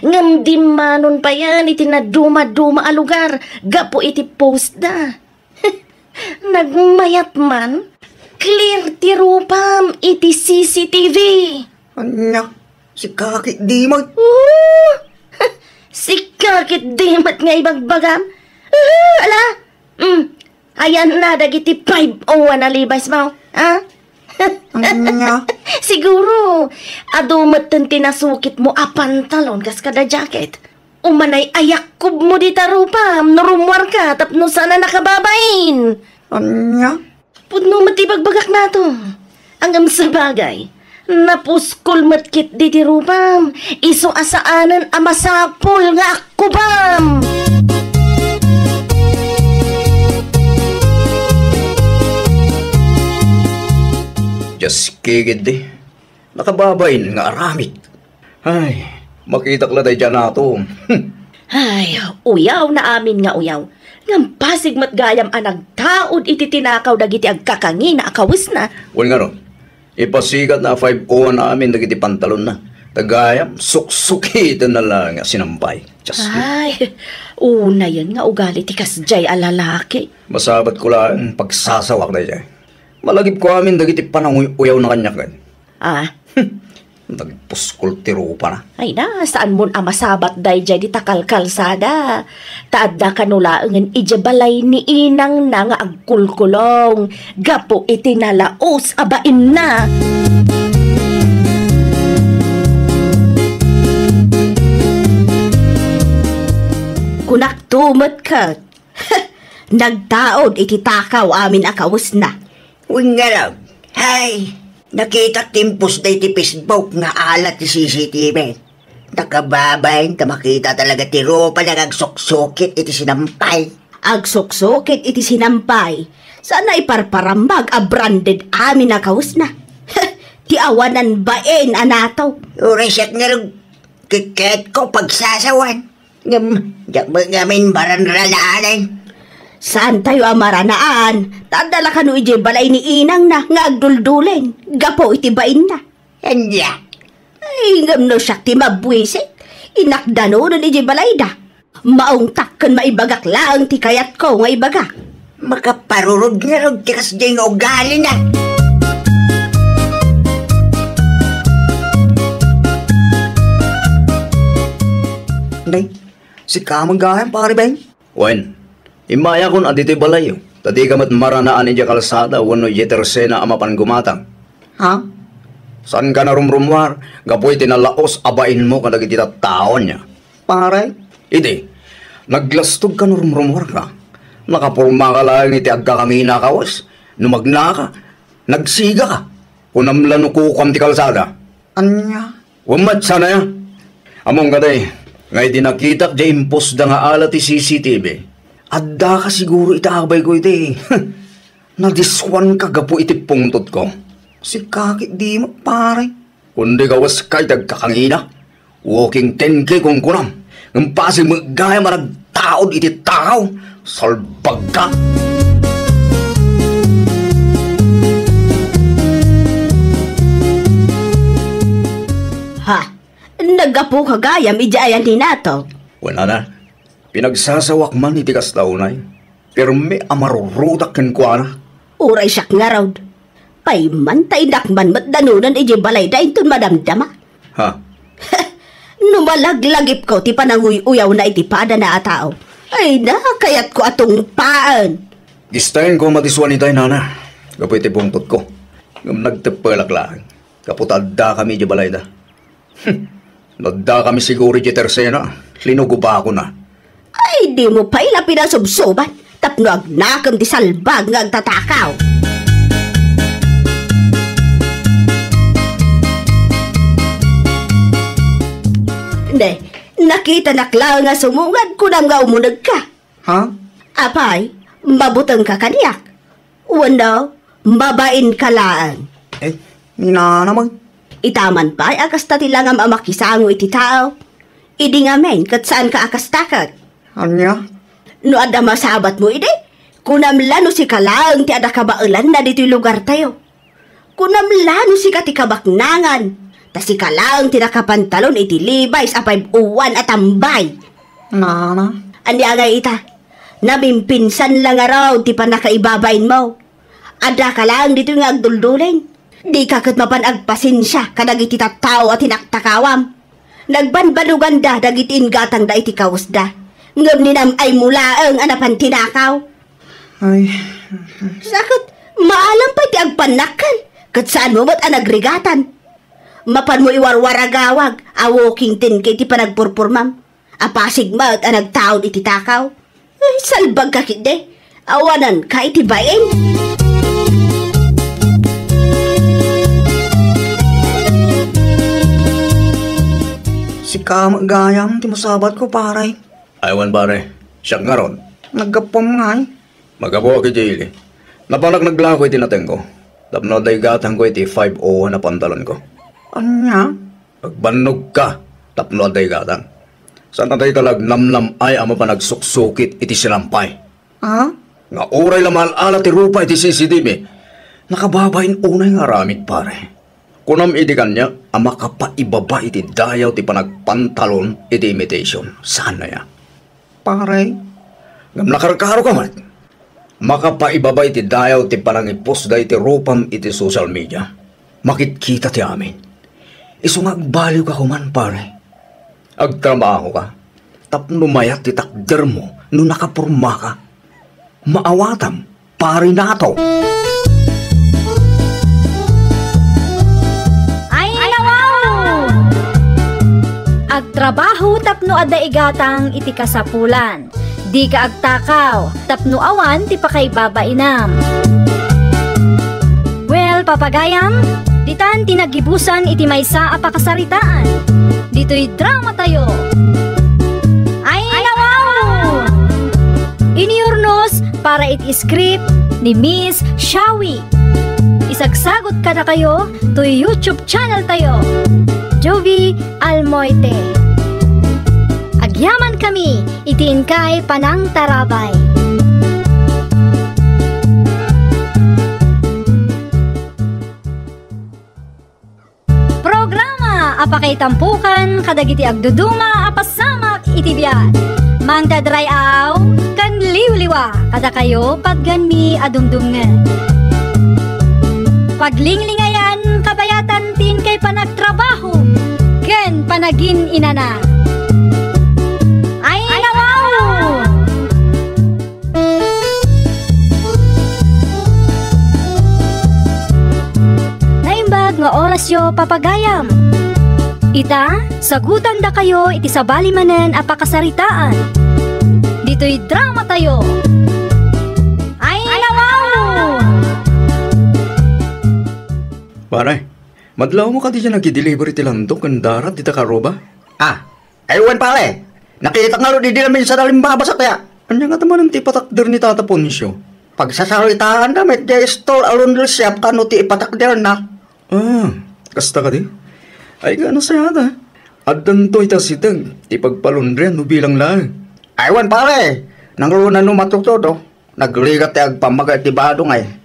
Ngem dimmanon payen iti nadumaduma a lugar gapu iti postda. Nagmayat man, clear ti rupam iti C C T V. Ania? Sika ketdi met? Oo! Sika ketdi met nga ibagbagam? Uhu, ala? Mm. Ayanna dagiti five oh one a Levi's mo, ha? Ania? Siguro, adu metten ti nasukitmo a pantalon kas kada jacket. Umanay a yakkobmo dita rupam no rummuarka tapno saan a nakababain. Ania? Pudno met ti bagbagak nato. Ngem sabagay, napuskol met ketdi ti rupam, isu a saanen a masapul nga akkobam. Dios ketdi, nakababain nga aramid. Ay, makitak la daydiay nato. Ay, uyaw na amin nga uyaw. Ngem pasig met gayam a nagtaud iti tinakaw dagiti agkakangina a kawesna. Wen ngarud, ipasikatna a five oh one amin dagiti pantalonna. Ta gayam, suksukitenna la nga sinampay. Just Ay, unayen nga ugali ti kasdiay a lalaki. Masabatko laeng pagsasawak daydiay. Malagipko amin dagiti pananguy-uyawna kaniak. Ah, nagpuskol ti rupana. Ay na, saanmon a masabat daydiay dita kalkalsada. Ta adda kano laengen idiay balay ni inangna nga agkulkulong gapu iti nalaos a bainna. Kunakto met ket, nagtaud iti takaw amin a kawesna. Wen ngarud, hay, nakitak ti impostda iti Facebook nga ala ti C C T V. Nakababain ta makita talaga ti rupana nga agsuksukit iti sinampay. Agsuksukit iti sinampay? Saan a iparparambag a branded amin a kawesna. Ti awanan bain a nataw. Uray siak ngarud, keketko pagsasawan. Ngem, diak met ngamin maranranaanen. Saantayo a maranaan, ta adda la kano idiay balay ni inangna nga agdulduleng gapu iti bainna. Ania? Ay, ngem no siak ti mabwisit, innak danonen idiay balayda. Maungtak ken maibagak laeng ti kayatko nga ibaga. Makaparurod ngarud ti kasdiay nga ugalina. Nay, sika man gayam, Pare Ben? Wen, immayakon a ditoy balayyo, ta dika met maranaan idiay kalsada wenno idiay tersena a mapan gumatang. Ha? Saanka a rumrumuar gapu iti nalaos a bainmo kadagiti tattaona. Pare? Idi, naglastogka no rumrumuarka. Nakapormaka laeng iti agkakangina a kawes. No magnaka, nagsigaka. Kunam la no kukuam ti kalsada. Ania? Wen met, saan aya? Ammom kadi, nga idi nakitak diay impostda nga ala ti C C T V, addaka siguro iti abayko idi. Nadiskuanka gapu iti pungtotko. Sika ketdi met, pare. Kundi kaweska iti agkakangina. Walking ten K kunkunam. Ngem pasig met gayam a nagtaud iti takaw. Salbagka! Ha? Naggapuka gayam idiay ayan ni Nato? Wen, nana, pinagsasawak man iti kasta unay. Pirmi a marurudak kenkuana. Uray siak ngarud. Pay man ta innak man met danonen idiay balayda inton madamdama. Ha? No malaglagipko ti pananguy-uyawna iti padana a tao, ay na, kayatko a tungpaen. Gistaenko a madiskuan itay, nana, gapu iti pungtotko. Ngem nagteppelak laeng, gapu ta addakami idiay balayda. Hmm. No addakami siguro idiay tersena, linugobakona. Ay, dimo pay la pinasubsoban tapno agnakem ti salbag nga agtatakaw. Ne, nakitanak laeng a sumungad, kunam nga umunegka. Ha? Apay, mabutengka kaniak? Wenno, mabainka laeng? Eh, ni Nana man. Ita man pay a kasta ti langam a makisango iti tao. Idi ngamin, ket saanka a kasta ket. Ania? No adda masabatmo idi, kunam la no sika laeng ti adda kabaelanna ditoy lugartayo. Kunam la no sika ti kabaknangan, ta sika laeng ti nakapantalon iti Levi's a five oh one a tambay. Nana. Ania ngay ita? Namimpinsan la ngarud ti pannakaibabainmo. Addaka laeng ditoy nga agduldulin. Dika ket mapan agpasensia kadagiti tattao a tinaktakawam. Nagbanbanoganda dagiti inggatangda iti kawesda, ngem ni nam-aymo laeng a napan tinakaw. Ay. Sa ket, maalam pay ti agpannakkel, ket saanmo met a nagrigatan. Mapanmo iwarwaragawag a walking ten K ti panagpurpurmam. Apasig met a nagtaud iti takaw. Ay, salbagka ketdi. Awananka iti bain. Sika met gayam ti masabatko, pare. Ay, wen, pare. Siak ngarud. Naggapuam ngay? Maggapuak iti ili. Napanak naglako iti natengko. Tapno adda igatangko iti five oh one a pantalonko. Ania? Agbannogka tapno adda igatang. Saan a dayta la agnamnam-ay a mapan agsuksukit iti sinampay. Ah? Nga uray la maal-ala ti rupa iti C C T V, nakababain unay nga aramid, pare. Kunam idi kaniak a makapaibaba iti dayaw ti panagpantalon iti imitation. Saan aya? Pare. Ngem nakarkaroka met. Makapaibaba iti dayaw ti panangipusda iti rupam iti social media. Makitkita ti amin. Isu nga agbaliwka koman, pare. Agtrabahoka tapno mayat ti takdermo no nakapormaka. Maawatam, pare Nato. Ay, nawaw! Agtrabaho tapno adda igatang iti kasapulan. Dika agtakaw tapno awan ti pakaibabainam. Well, papagayam, ditan ti naggibusan iti maysa a pakasaritaan. Ditoy dramatayo. Ay, nawaw! Iniurnos para iti script ni Miss Shawi. Isagsagot kadakayo toy YouTube channel tayo, Jovi Almoite. Agyaman kami iti inkay panangtarabay. Programa a pakaitampokan kadagiti agduduma a pasamak iti biag. Mangted ray-aw ken liwliwa kadakayo patgenmi a dumdumngen. Paglinglingayan kabayatan ti inkay panagtrabaho ken panagin-inana. Ay, nawaw! Naimbag nga orasyo, papagayam. Ita, sagutandakayo iti sabali manen a pakasaritaan. Ditoy dramatayo. Ay, nawaw! Pare, madlawmo kadi diay nagdi-deliver iti landok ken darat dita Karuba? Ah, Ay, wen, pare. Nakitak ngarud idi amin sa nalimbabas a kaya. Ania ngata manen ti ipatakder ni Tata Poncio? Pagsasaritaanda met diay store a laundry shop kano ti ipatakderna. Ah, kasta kadi? Ay, nga nasayaat. Addanto ita siteg ti pagpalaundrian no bilang laeng. Ay, wen, pare. Nangruna no matudtudo. Nagrigat ti agpammaga iti bado ngay.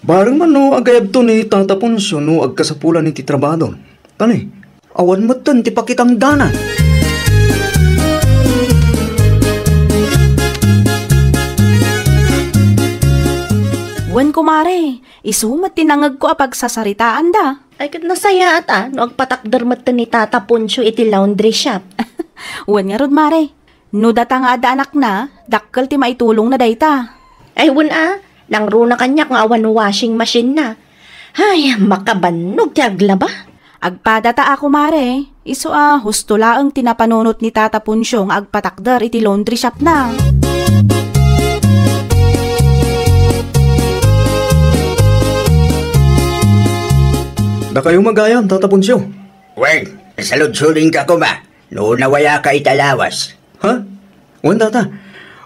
Bareng man no agayabto ni Tata Poncio no agkasapulan iti trabado. Tani, awan metten ti pakitangdanan. Wen, kumare, isu met ti nangegko a pagsasaritaanda. Ay, ket nasayaat a no agpatakder metten ni Tata Poncio iti laundry shop. Wen ngarud, mare. No data nga adda anakna, dakkel ti maitulongna dayta. Ay, wen a, nangruna kaniak nga awan washing machine-na. Ay, makabannog ti aglaba. Agpadata a, kumare. Isu a, husto laeng ti napanunot ni Tata Poncio nga agpatakder iti laundry shopna. Dakayo met gayam, Tata Poncio. Wen, saludsodinka koma no nawayaka ita lawas. Ha? Wen, Tata.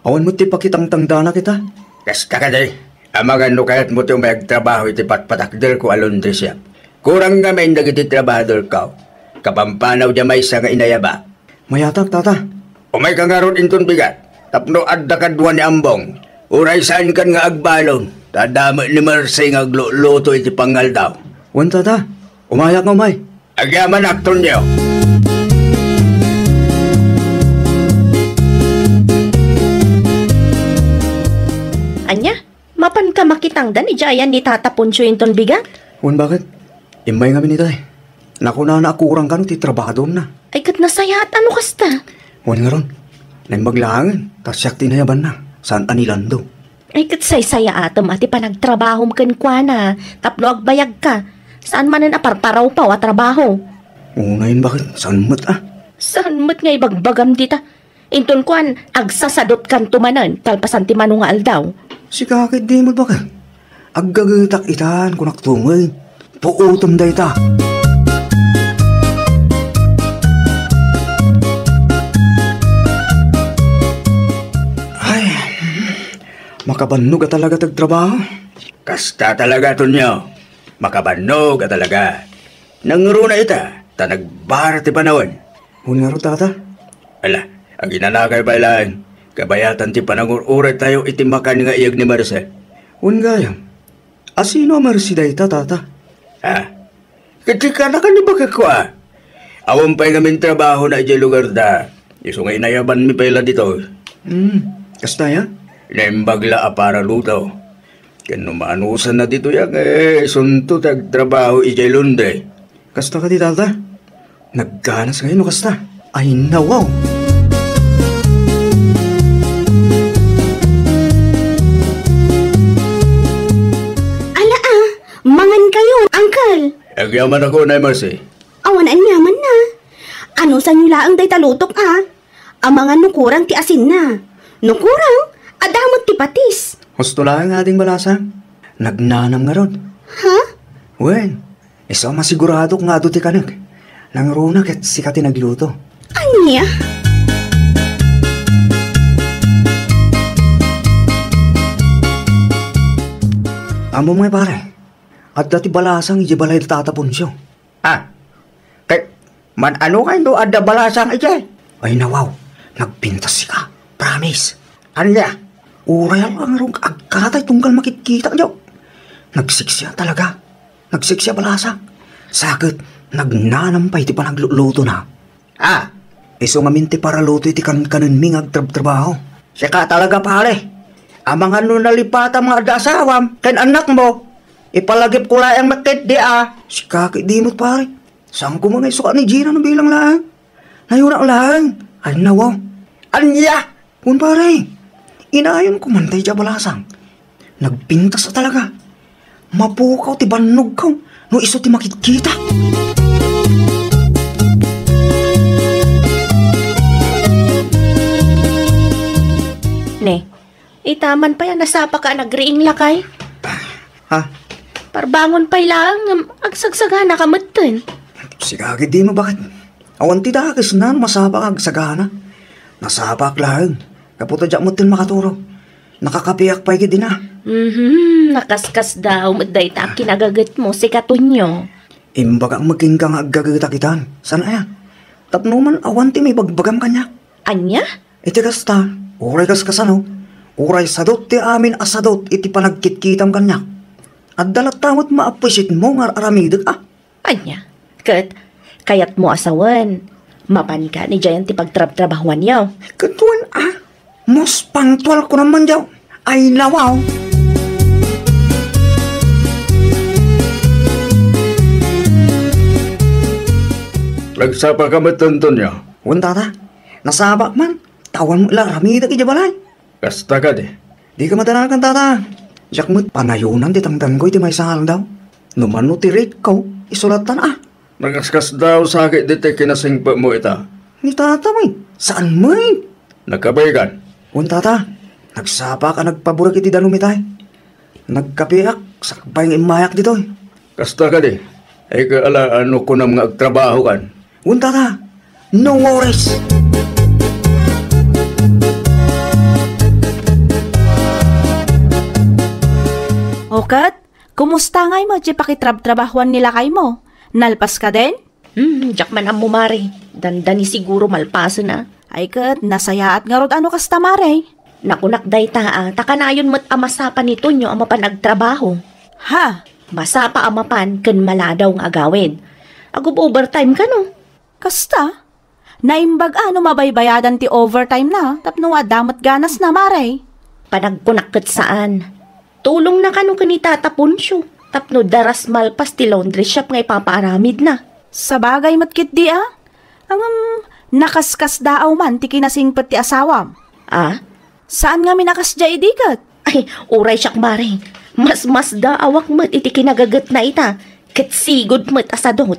Awan met ti pakitangtangdanak ita. Kasta kadi, amangan no kayatmo ti umay agtrabaho iti patpatakderko a laundry shop. Kurang ngamin dagiti trabahadorko. Kapampanaw diay maysa nga inayabak. Mayatak, Tata. Umayka ngarud inton bigat, tapno adda kadua ni Ambong. Uray saankan nga agbalon, ta adda met ni Mercy nga agluto iti pangaldaw. Wen, Tata. Umayak nga umay. Agyamanak, Tonyo. Ania? Mapanka makitangdan idiay ayan ni Tata Poncio inton bigat? Wen, baket? Immay ngamin itay. Nakunana a kurang kano ti trabahadorna. Ay, ket nasayaat a no kasta. Wen ngarud, naimbag laengen, ta siak ti inayabanna, saan a ni Lando. Ay, ket saysayaatem a ti panagtrabahom kenkuana tapno agbayagka. Saan manen a parparawpaw a trabaho. Unayen, baket? Saan met a? Saan met nga ibagbagam dita? Inton kuan, agsasadotkanto manen kalpasan ti mano nga aldaw. Sika ket di met, baket? Aggagetak itan, kunak tumeng. Puotem dayta. Ay, makabannog a talaga ti agtrabaho. Kasta talaga, Tonyo. Makabannog a talaga. Nangruna ita, ta nagbara ti panawen. Wen ngarud, Tata? Ala, aginanakayo pay laeng. Kabayatan ti panangur-uraytayo iti makan nga iyeg ni Marcel. Wen gayam. A sino a Marcel dayta, Tata? Ha? Ket sika, nakan ni bakekko a. Awan pay ngamin trabahona idiay lugarda. Isu nga inayabanmi pay la ditoy. Hmm, kasta aya? Naimbag la a paraluto. Ken no maanusanna ditoy a, eh, isunto ti agtrabaho idiay laundry. Kasta kadi, Tata? Nagganas ngayon no kasta? Ay, nawaw! Ala, ah, mangan kayo, Uncle. Agyamanak unay, Marcy. Awan aniaman na. Anusanyo laeng dayta lutok a? Amangan no kurang ti asinna. No kurang, adda met ti patis. Husto laeng nga ading balasa. Nagnanam ngarud. Ha? Wen, isu a masiguradok nga adu ti kanek. Nangruna ket sika ti nagluto. Ania? Ammom ngay, pare, adda ti balasang idiay balay da Tata Poncio. Ah, ket man-ano ngay no adda balasang idiay? Ay, nawaw, nagpintas sika. Promise. Ania? Uray a ngarud agkatay tunggal makitkitak diay. Nagsiksiat talaga. Nagsiksiat a balasang. Sa ket, nagnanam pay ti panaglutlutona. Ah, isu ngamin ti paraluto iti kankanenmi nga agtrabtrabaho. Sika talaga, pare. Amangan no nalipatam nga adda asawam ken annakmo. Ipalagipko laeng met ketdi a. Sika ketdi met, pare. Saan koma nga isukat ni Gina no bilang laeng? Nayunak laeng. Ay, nawaw. Ania? Wen, pare, inayonko man daydiay a balasang. Nagpintas a talaga. Mapukaw ti bannogko no isu ti makitkita. Ne, ita man pay a nasapaka a nagriing lakay? Ha? Parbangon pay laeng ngem agsagsaganaka metten. Sika ketdi met, baket? Awan ti dakesna no masapak nga agsagana. Nasapak laeng. Gapu ta diak metten makaturo. Nakakapiak pay ketdina. Mhm, nakaskasdaaw met dayta a kinagagetmo, sika Tonyo. Imbagak met kenka nga aggagetak itan. Saan aya? Tapno man awan ti maibagbagam kaniak. Ania? Iti kasta, uray kaskasano, uray sadut ti amin a sadut iti panagkitkitam kaniak. Adda latta met ma-appreciate-mo nga ar-aramidek a. Ania? Ket kayatmo a sawen, mapanka idiayen ti pagtrabtrabahuanyo. Ket wen a, most punctual ko naman diay. Ay, nawaw. Nagsapaka met, Antonio? Wen, tata. Nasapak man. Tawan met la aramidek idiay balay. Kasta kadi? Dika madanagan, tata. Diak met panayonan ti tangdanko iti maysa nga aldaw. No mano ti rate ko, isu lattan a. Nakaskasdaaw sakit ditoy kinasingpetmo ita. Ni tata, may. Saan, may? Nagkabaykan. Wen, tata. Nagsapaak a nagpaburek iti danum itay. Nagkapiak, sakbay nga immayak ditoy. Kasta kadi, ay ka ala no kunam nga agtrabaho kan. Wen, tata. No worries. O ket, kumusta ngay met ti pakitrabtrabahuan ni lakaymo? Nalpas ka den? Hmm, diak man ammo, mare. Dandani siguro malpasen a. Ay ket, nasayaat ngarud a no kasta, mare. Nakunak dayta a, ta kanayon met a masapa ni Tonyo a mapan agtrabaho. Ha? Masapa a mapan ken maladaw nga agawid. Agub-overtime kano? Kasta? Naimbag a no mabaybayadan ti overtime na tapno adda met ganas na, mare. Panagkunak ket saan. Tulongna kano ken ni Tata Poncio tapno daras malpas ti laundry shop nga ipapaaramidna. Sabagay met ketdi a. Ngem, nakaskasdaaw man ti kinasingpet ti asawam. Ah? Saan ngamin a kasdiay idi ket? Ay, uray siak, mare. Masmasdaawak met iti kinagagetna ita, ket sigud met a sadut.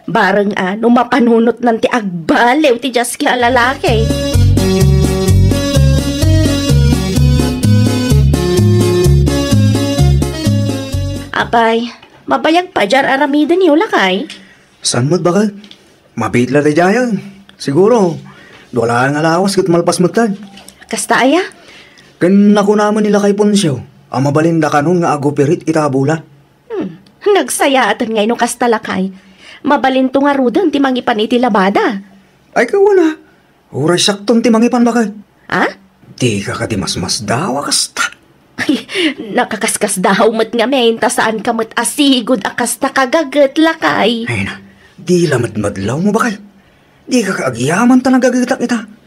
Bareng a no mapanunotnan ti agbaliw ti diaski a lalaki. Apay, mabayag pay diay aramidenyo, lakay? Saan met, bakay? Mabiit la daydiay. Siguro, dua laeng a lawas ket malpas metten. Kasta aya? Ken nakunaman ni Lakay Poncio a mabalinda kanon nga agupirit ita a bulan. Hmm, nagsayaaten ngay no kasta, lakay. Mabalinto ngaruden ti mangipan iti labada. Ay, kawana. Uray siakton ti mangipan, bakay. Ha? Dika kadi masmasdaaw a kasta? Ay, nakakaskasdaaw met ngamin, ta saanka met a sigud a kasta kagaget, lakay. Ay na, di la madmadlawmo, bakay. Dika ka agyaman ta nagagetak ita.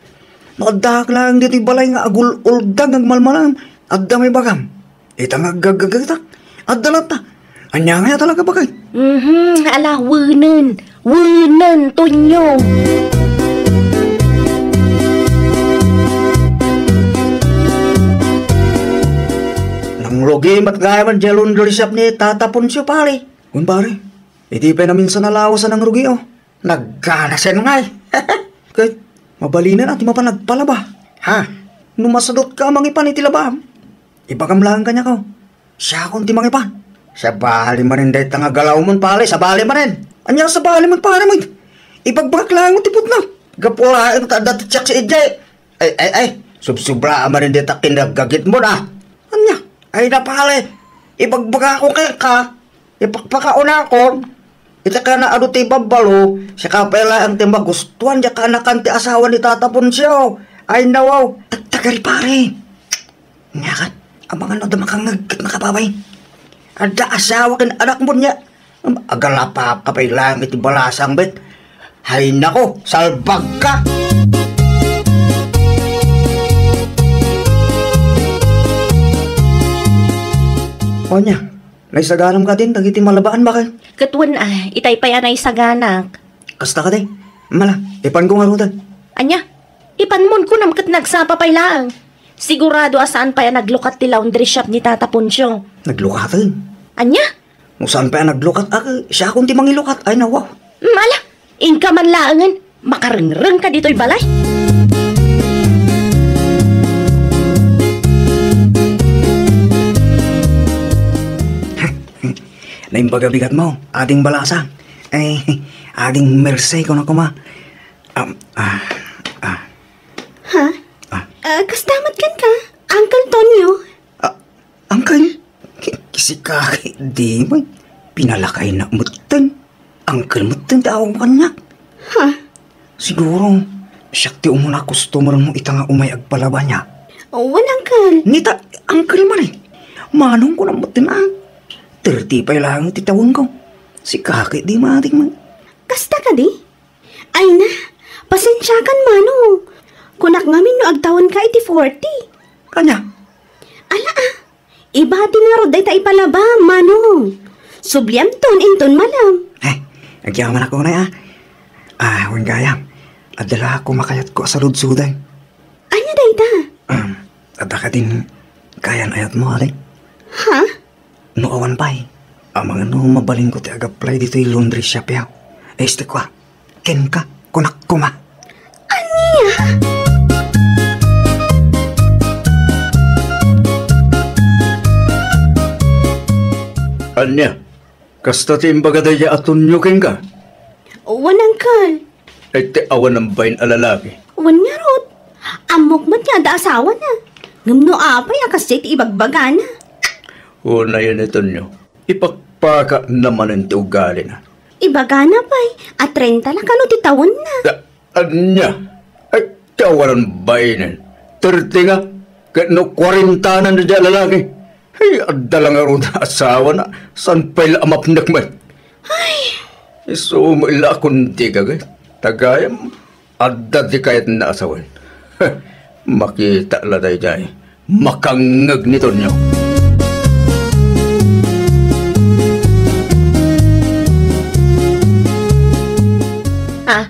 No addaak laeng ditoy balay nga agul-uldag nga agmalmalam, adda may bagam. Ita nga aggagagetak, adda latta. Ania ngay a talaga, bakay? Mhm, ala, wenen. Wenen, Tonyo. Nangrugi met gayam diay laundry shop ni Tata Poncio, pare. Wen, pare, iti pay naminsan a lawas a nangrugi, o. Nagganasen ngay. Ket, mabalinen a ti mapan agpalaba. Ha? No masadutka a mangipan iti labaam, ibagam laeng kaniak, o. Siakon ti mangipan. Sabali manen dayta nga galawmon, pare, sabali manen. Ania sabali met, pare, met? Ibagbagak laeng ti putna. Gapu laeng ta adda ti tiak sadiay. Ay, ay, ay. Subsobra a manen dayta kinagagetmo, a. Ania? Ay na, pare. Ibagbagakon kenka. Ipakpakaunakon. Iti kana adu ti ibabbalo, sika pay laeng ti magustuan diay kaanakan ti asawa ni Tata Poncio. Ay, nawaw. Tattagari, pare. Nia ket, amangan no adda makangngeg ket makababay. Adda asawa ken anakmo nia. Agalapapka pay laeng iti balasang met. Hay nako, salbagka! O nia, naisaganam kadin dagiti malabaan, bakay? Ket wen a, itay pay a naisaganak. Kasta kadi? Mala, ipanko ngaruden. Ania? Ipanmon kunam ket nagsapa pay laeng. Sigurado a saan pay a naglukat ti laundry shop ni Tata Poncio. Naglukaten? Ania? No saan pay a naglukat, a, siakon ti mangilukat. Ay, nawaw. Mala, inka man laengen. Makarengrengka ditoy balay. Naimbag a bigatmo, ading balasang. Ay, ading merse, kunak koma. Um, ah, ah. Ha? Ah. Ah, kasta met kenka, Uncle Tonyo? Ah, Uncle? Ki-, kisika, di ba? Pinalakayna metten. Uncle metten ti awagmo kaniak. Ha? Siguro, siak ti umuna a customermo ita nga umay agpalaba nia. Wen, Uncle. Nita, Uncle man eh. Manong ko na metten, ah. Thirty pay laeng ti tawengko. Sika ket di matik man. Kasta kadi? Ay na, pasensiakan, Manong. Kunak ngamin no agtawenka iti forty. Ania? Ala, ah. Ibatim ngarud dayta ipalabam, Manong. Subliamton inton malam. Eh, agyamanak unay, ah. Ah, wen gayam. Adda la a kumakayatko a saludsodeng. Ania dayta? Um, adda kadin kayan-ayatmo, Aling? Ha? No awan pay, amangan no mabalinko ti ag-apply ditoy laundry shop-yo. Este kua, kenka, kunak koma. Ania? Ania? Kasta ti imbaga dayta a Tonio kenka? Wen, uncle. Ay, ti awan a bain a lalaki. Wen ngarud. Ammok met nga adda asawana. Ngem no apay a kasdiay ti ibagbagana? Unayen ni Tonio. Ipakpakana manen ti ugalina. Ibagana pay a treinta la kano ti tawenna. Da-, ania? Ay, ti awan a bainen. Thirty nga, ket no kuarentanan dayta a lalaki. Ay, adda la ngarud asawana, saan pay la a mapnek met? Ay! Isu met la a kundi gaget. Ta gayam, adda ti kayatna a sawen. Makita la daydiay. Makangngeg ni Tonio. Ah,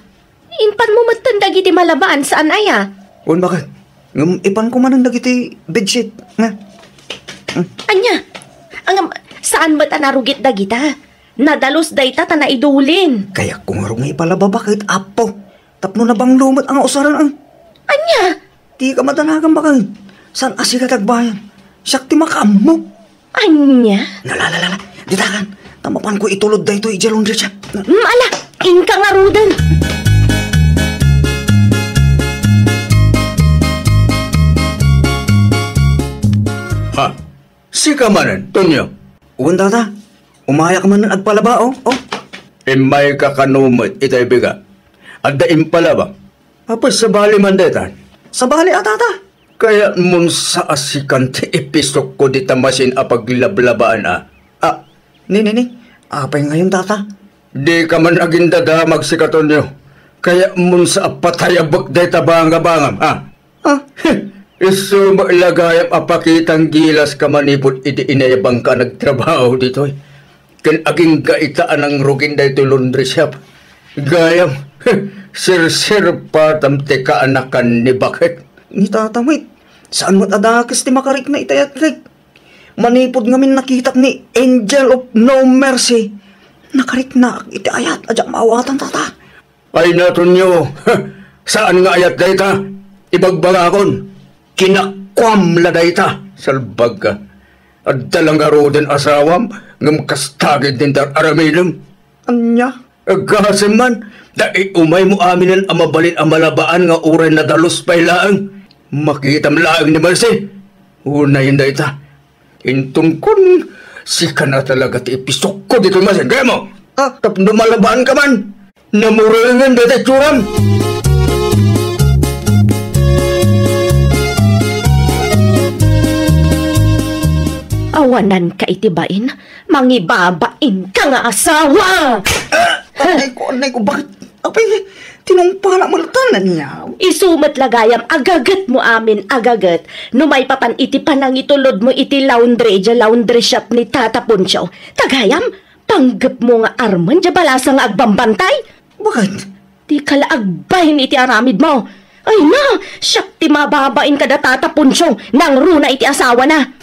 impanmo metten dagiti malabaan, saan aya? Wen, baket. Ngem ipanko manen dagiti bedsheet, nga. Hmm. Ania? Ngem, saan met a narugit dagita? Nadalus dayta ta naidulin. Kayatko ngarud nga ipalaba, baket, Apo. Tapno nabanglo met a nga usaren, ang. Ania? Dika madanagan, baket. Saan a sika ti agbayad? Siak ti makaammo. Ania? Nalalalala. Ditakan. Ta mapanko itulod daytoy idiay laundry shop. Mm, ala, inka ngaruden. Ha? Sika manen, Tonio? Wen, tata. Umayak manen agpalaba, oh. Oh. Immayka kano met itay biga. Adda impalaba. Apay, sabali man dayta? Sabali a, tata. Kayatmon sa a sikan ti ipisokko dita masin a paglablabaan a. Ah, ni, ni, ni. Apay ngayon, tata? Dika man agindadamag, sika, Tonio. Kayatmon sa a patayabek dayta bangabangam, ha? Ah? Isu met la gayam a pakitang gilaska manipud idi inayabangka a nagtrabaho ditoy. Ken agingga ita a nangrugin daytoy laundry shop. Gayam, sirsirpatam ti kaanakan ni baket. Ni tata met, saan met a dakes ti makarikna iti ayat, kek. Manipud ngamin nakitak ni Angel of No Mercy, nakariknaak iti ayat a diak maawatan, tata. Ay, Tonio, saan nga ayat dayta? Ibagbagakon, kinakuam la dayta, salbag ka. Adda la ngaruden asawam, ngem kasta gid ti ar-aramidem. Ania? Agasem man, ta iumaymo aminen a mabalin a malabaan nga uray nadalus pay laeng. Makitam laeng ni Mercy. Unayen dayta. Intonkon, sika na talaga ti ipisokko ditoy masin. Kayatmo? Ah, tapno malabaanka man. Namurengen dayta itsuram. Awananka iti bain, mangibabainka nga asawa! Ah, anay ko, anay ko, baket? Apay, tinungpala met la ta, ania? Isu met la gayam a gagetmo amin a gaget no maipapan iti panangitulodmo iti laundry idiay laundry shop ni Tata Poncio. Ta gayam, panggepmo nga armen diay balasang nga agbambantay? Baket? Dika la agbain iti aramidmo. Ay na, siak ti mababain kada Tata Poncio, nangruna iti asawana.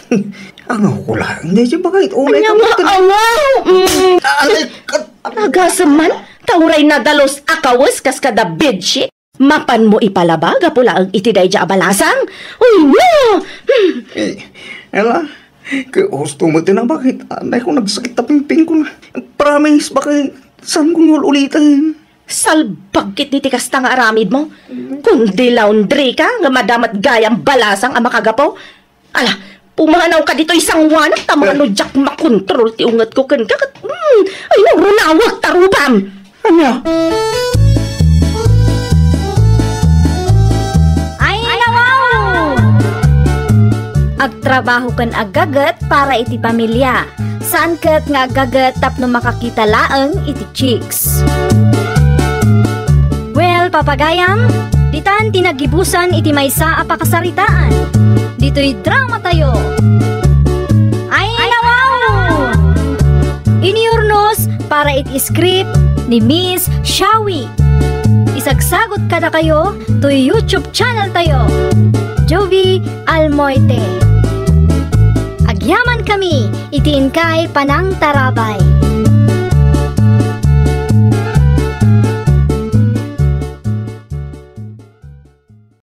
Angaw ko laeng daydiay, baket, unay. Ania ka nga met ken-, angaw? Mm. Anay ka-, Agasem man, ta uray nadalus a kawes kas kada bedsheet. Mapanmo ipalaba gapu laeng iti daydiay a balasang? Uy, no! Hmm. Eh, ela, kay husto met ti nabaket. Anay ko, nagsakit ta pingpingko na. Promise, baket, saan ko nga ul-uliten. Salbag ketdi ti kasta nga aramidmo. Kundi laundry ka, nga madama met gayam balasang a makagapu. Ala, pumanawka ditoy sangoanak, ta mano diak makontrol ti ungetko kenka ket, mm, ay, no, runawag ta rupam. Ania? Ay, nawaw! Agtrabaho ken aggaget para iti pamilia. Saan ket nga aggaget tapno makakita laeng iti chicks. Well, papagayam, ditan ti naggibusan iti maysa a pakasaritaan. Ditoy drama tayo. Ay, nawaw! Iniurnos para iti script ni Miss Shawi. Isagsagot kadakayo toy YouTube channel tayo, Jovi Almoite. Agyaman kami iti inkay panangtarabay.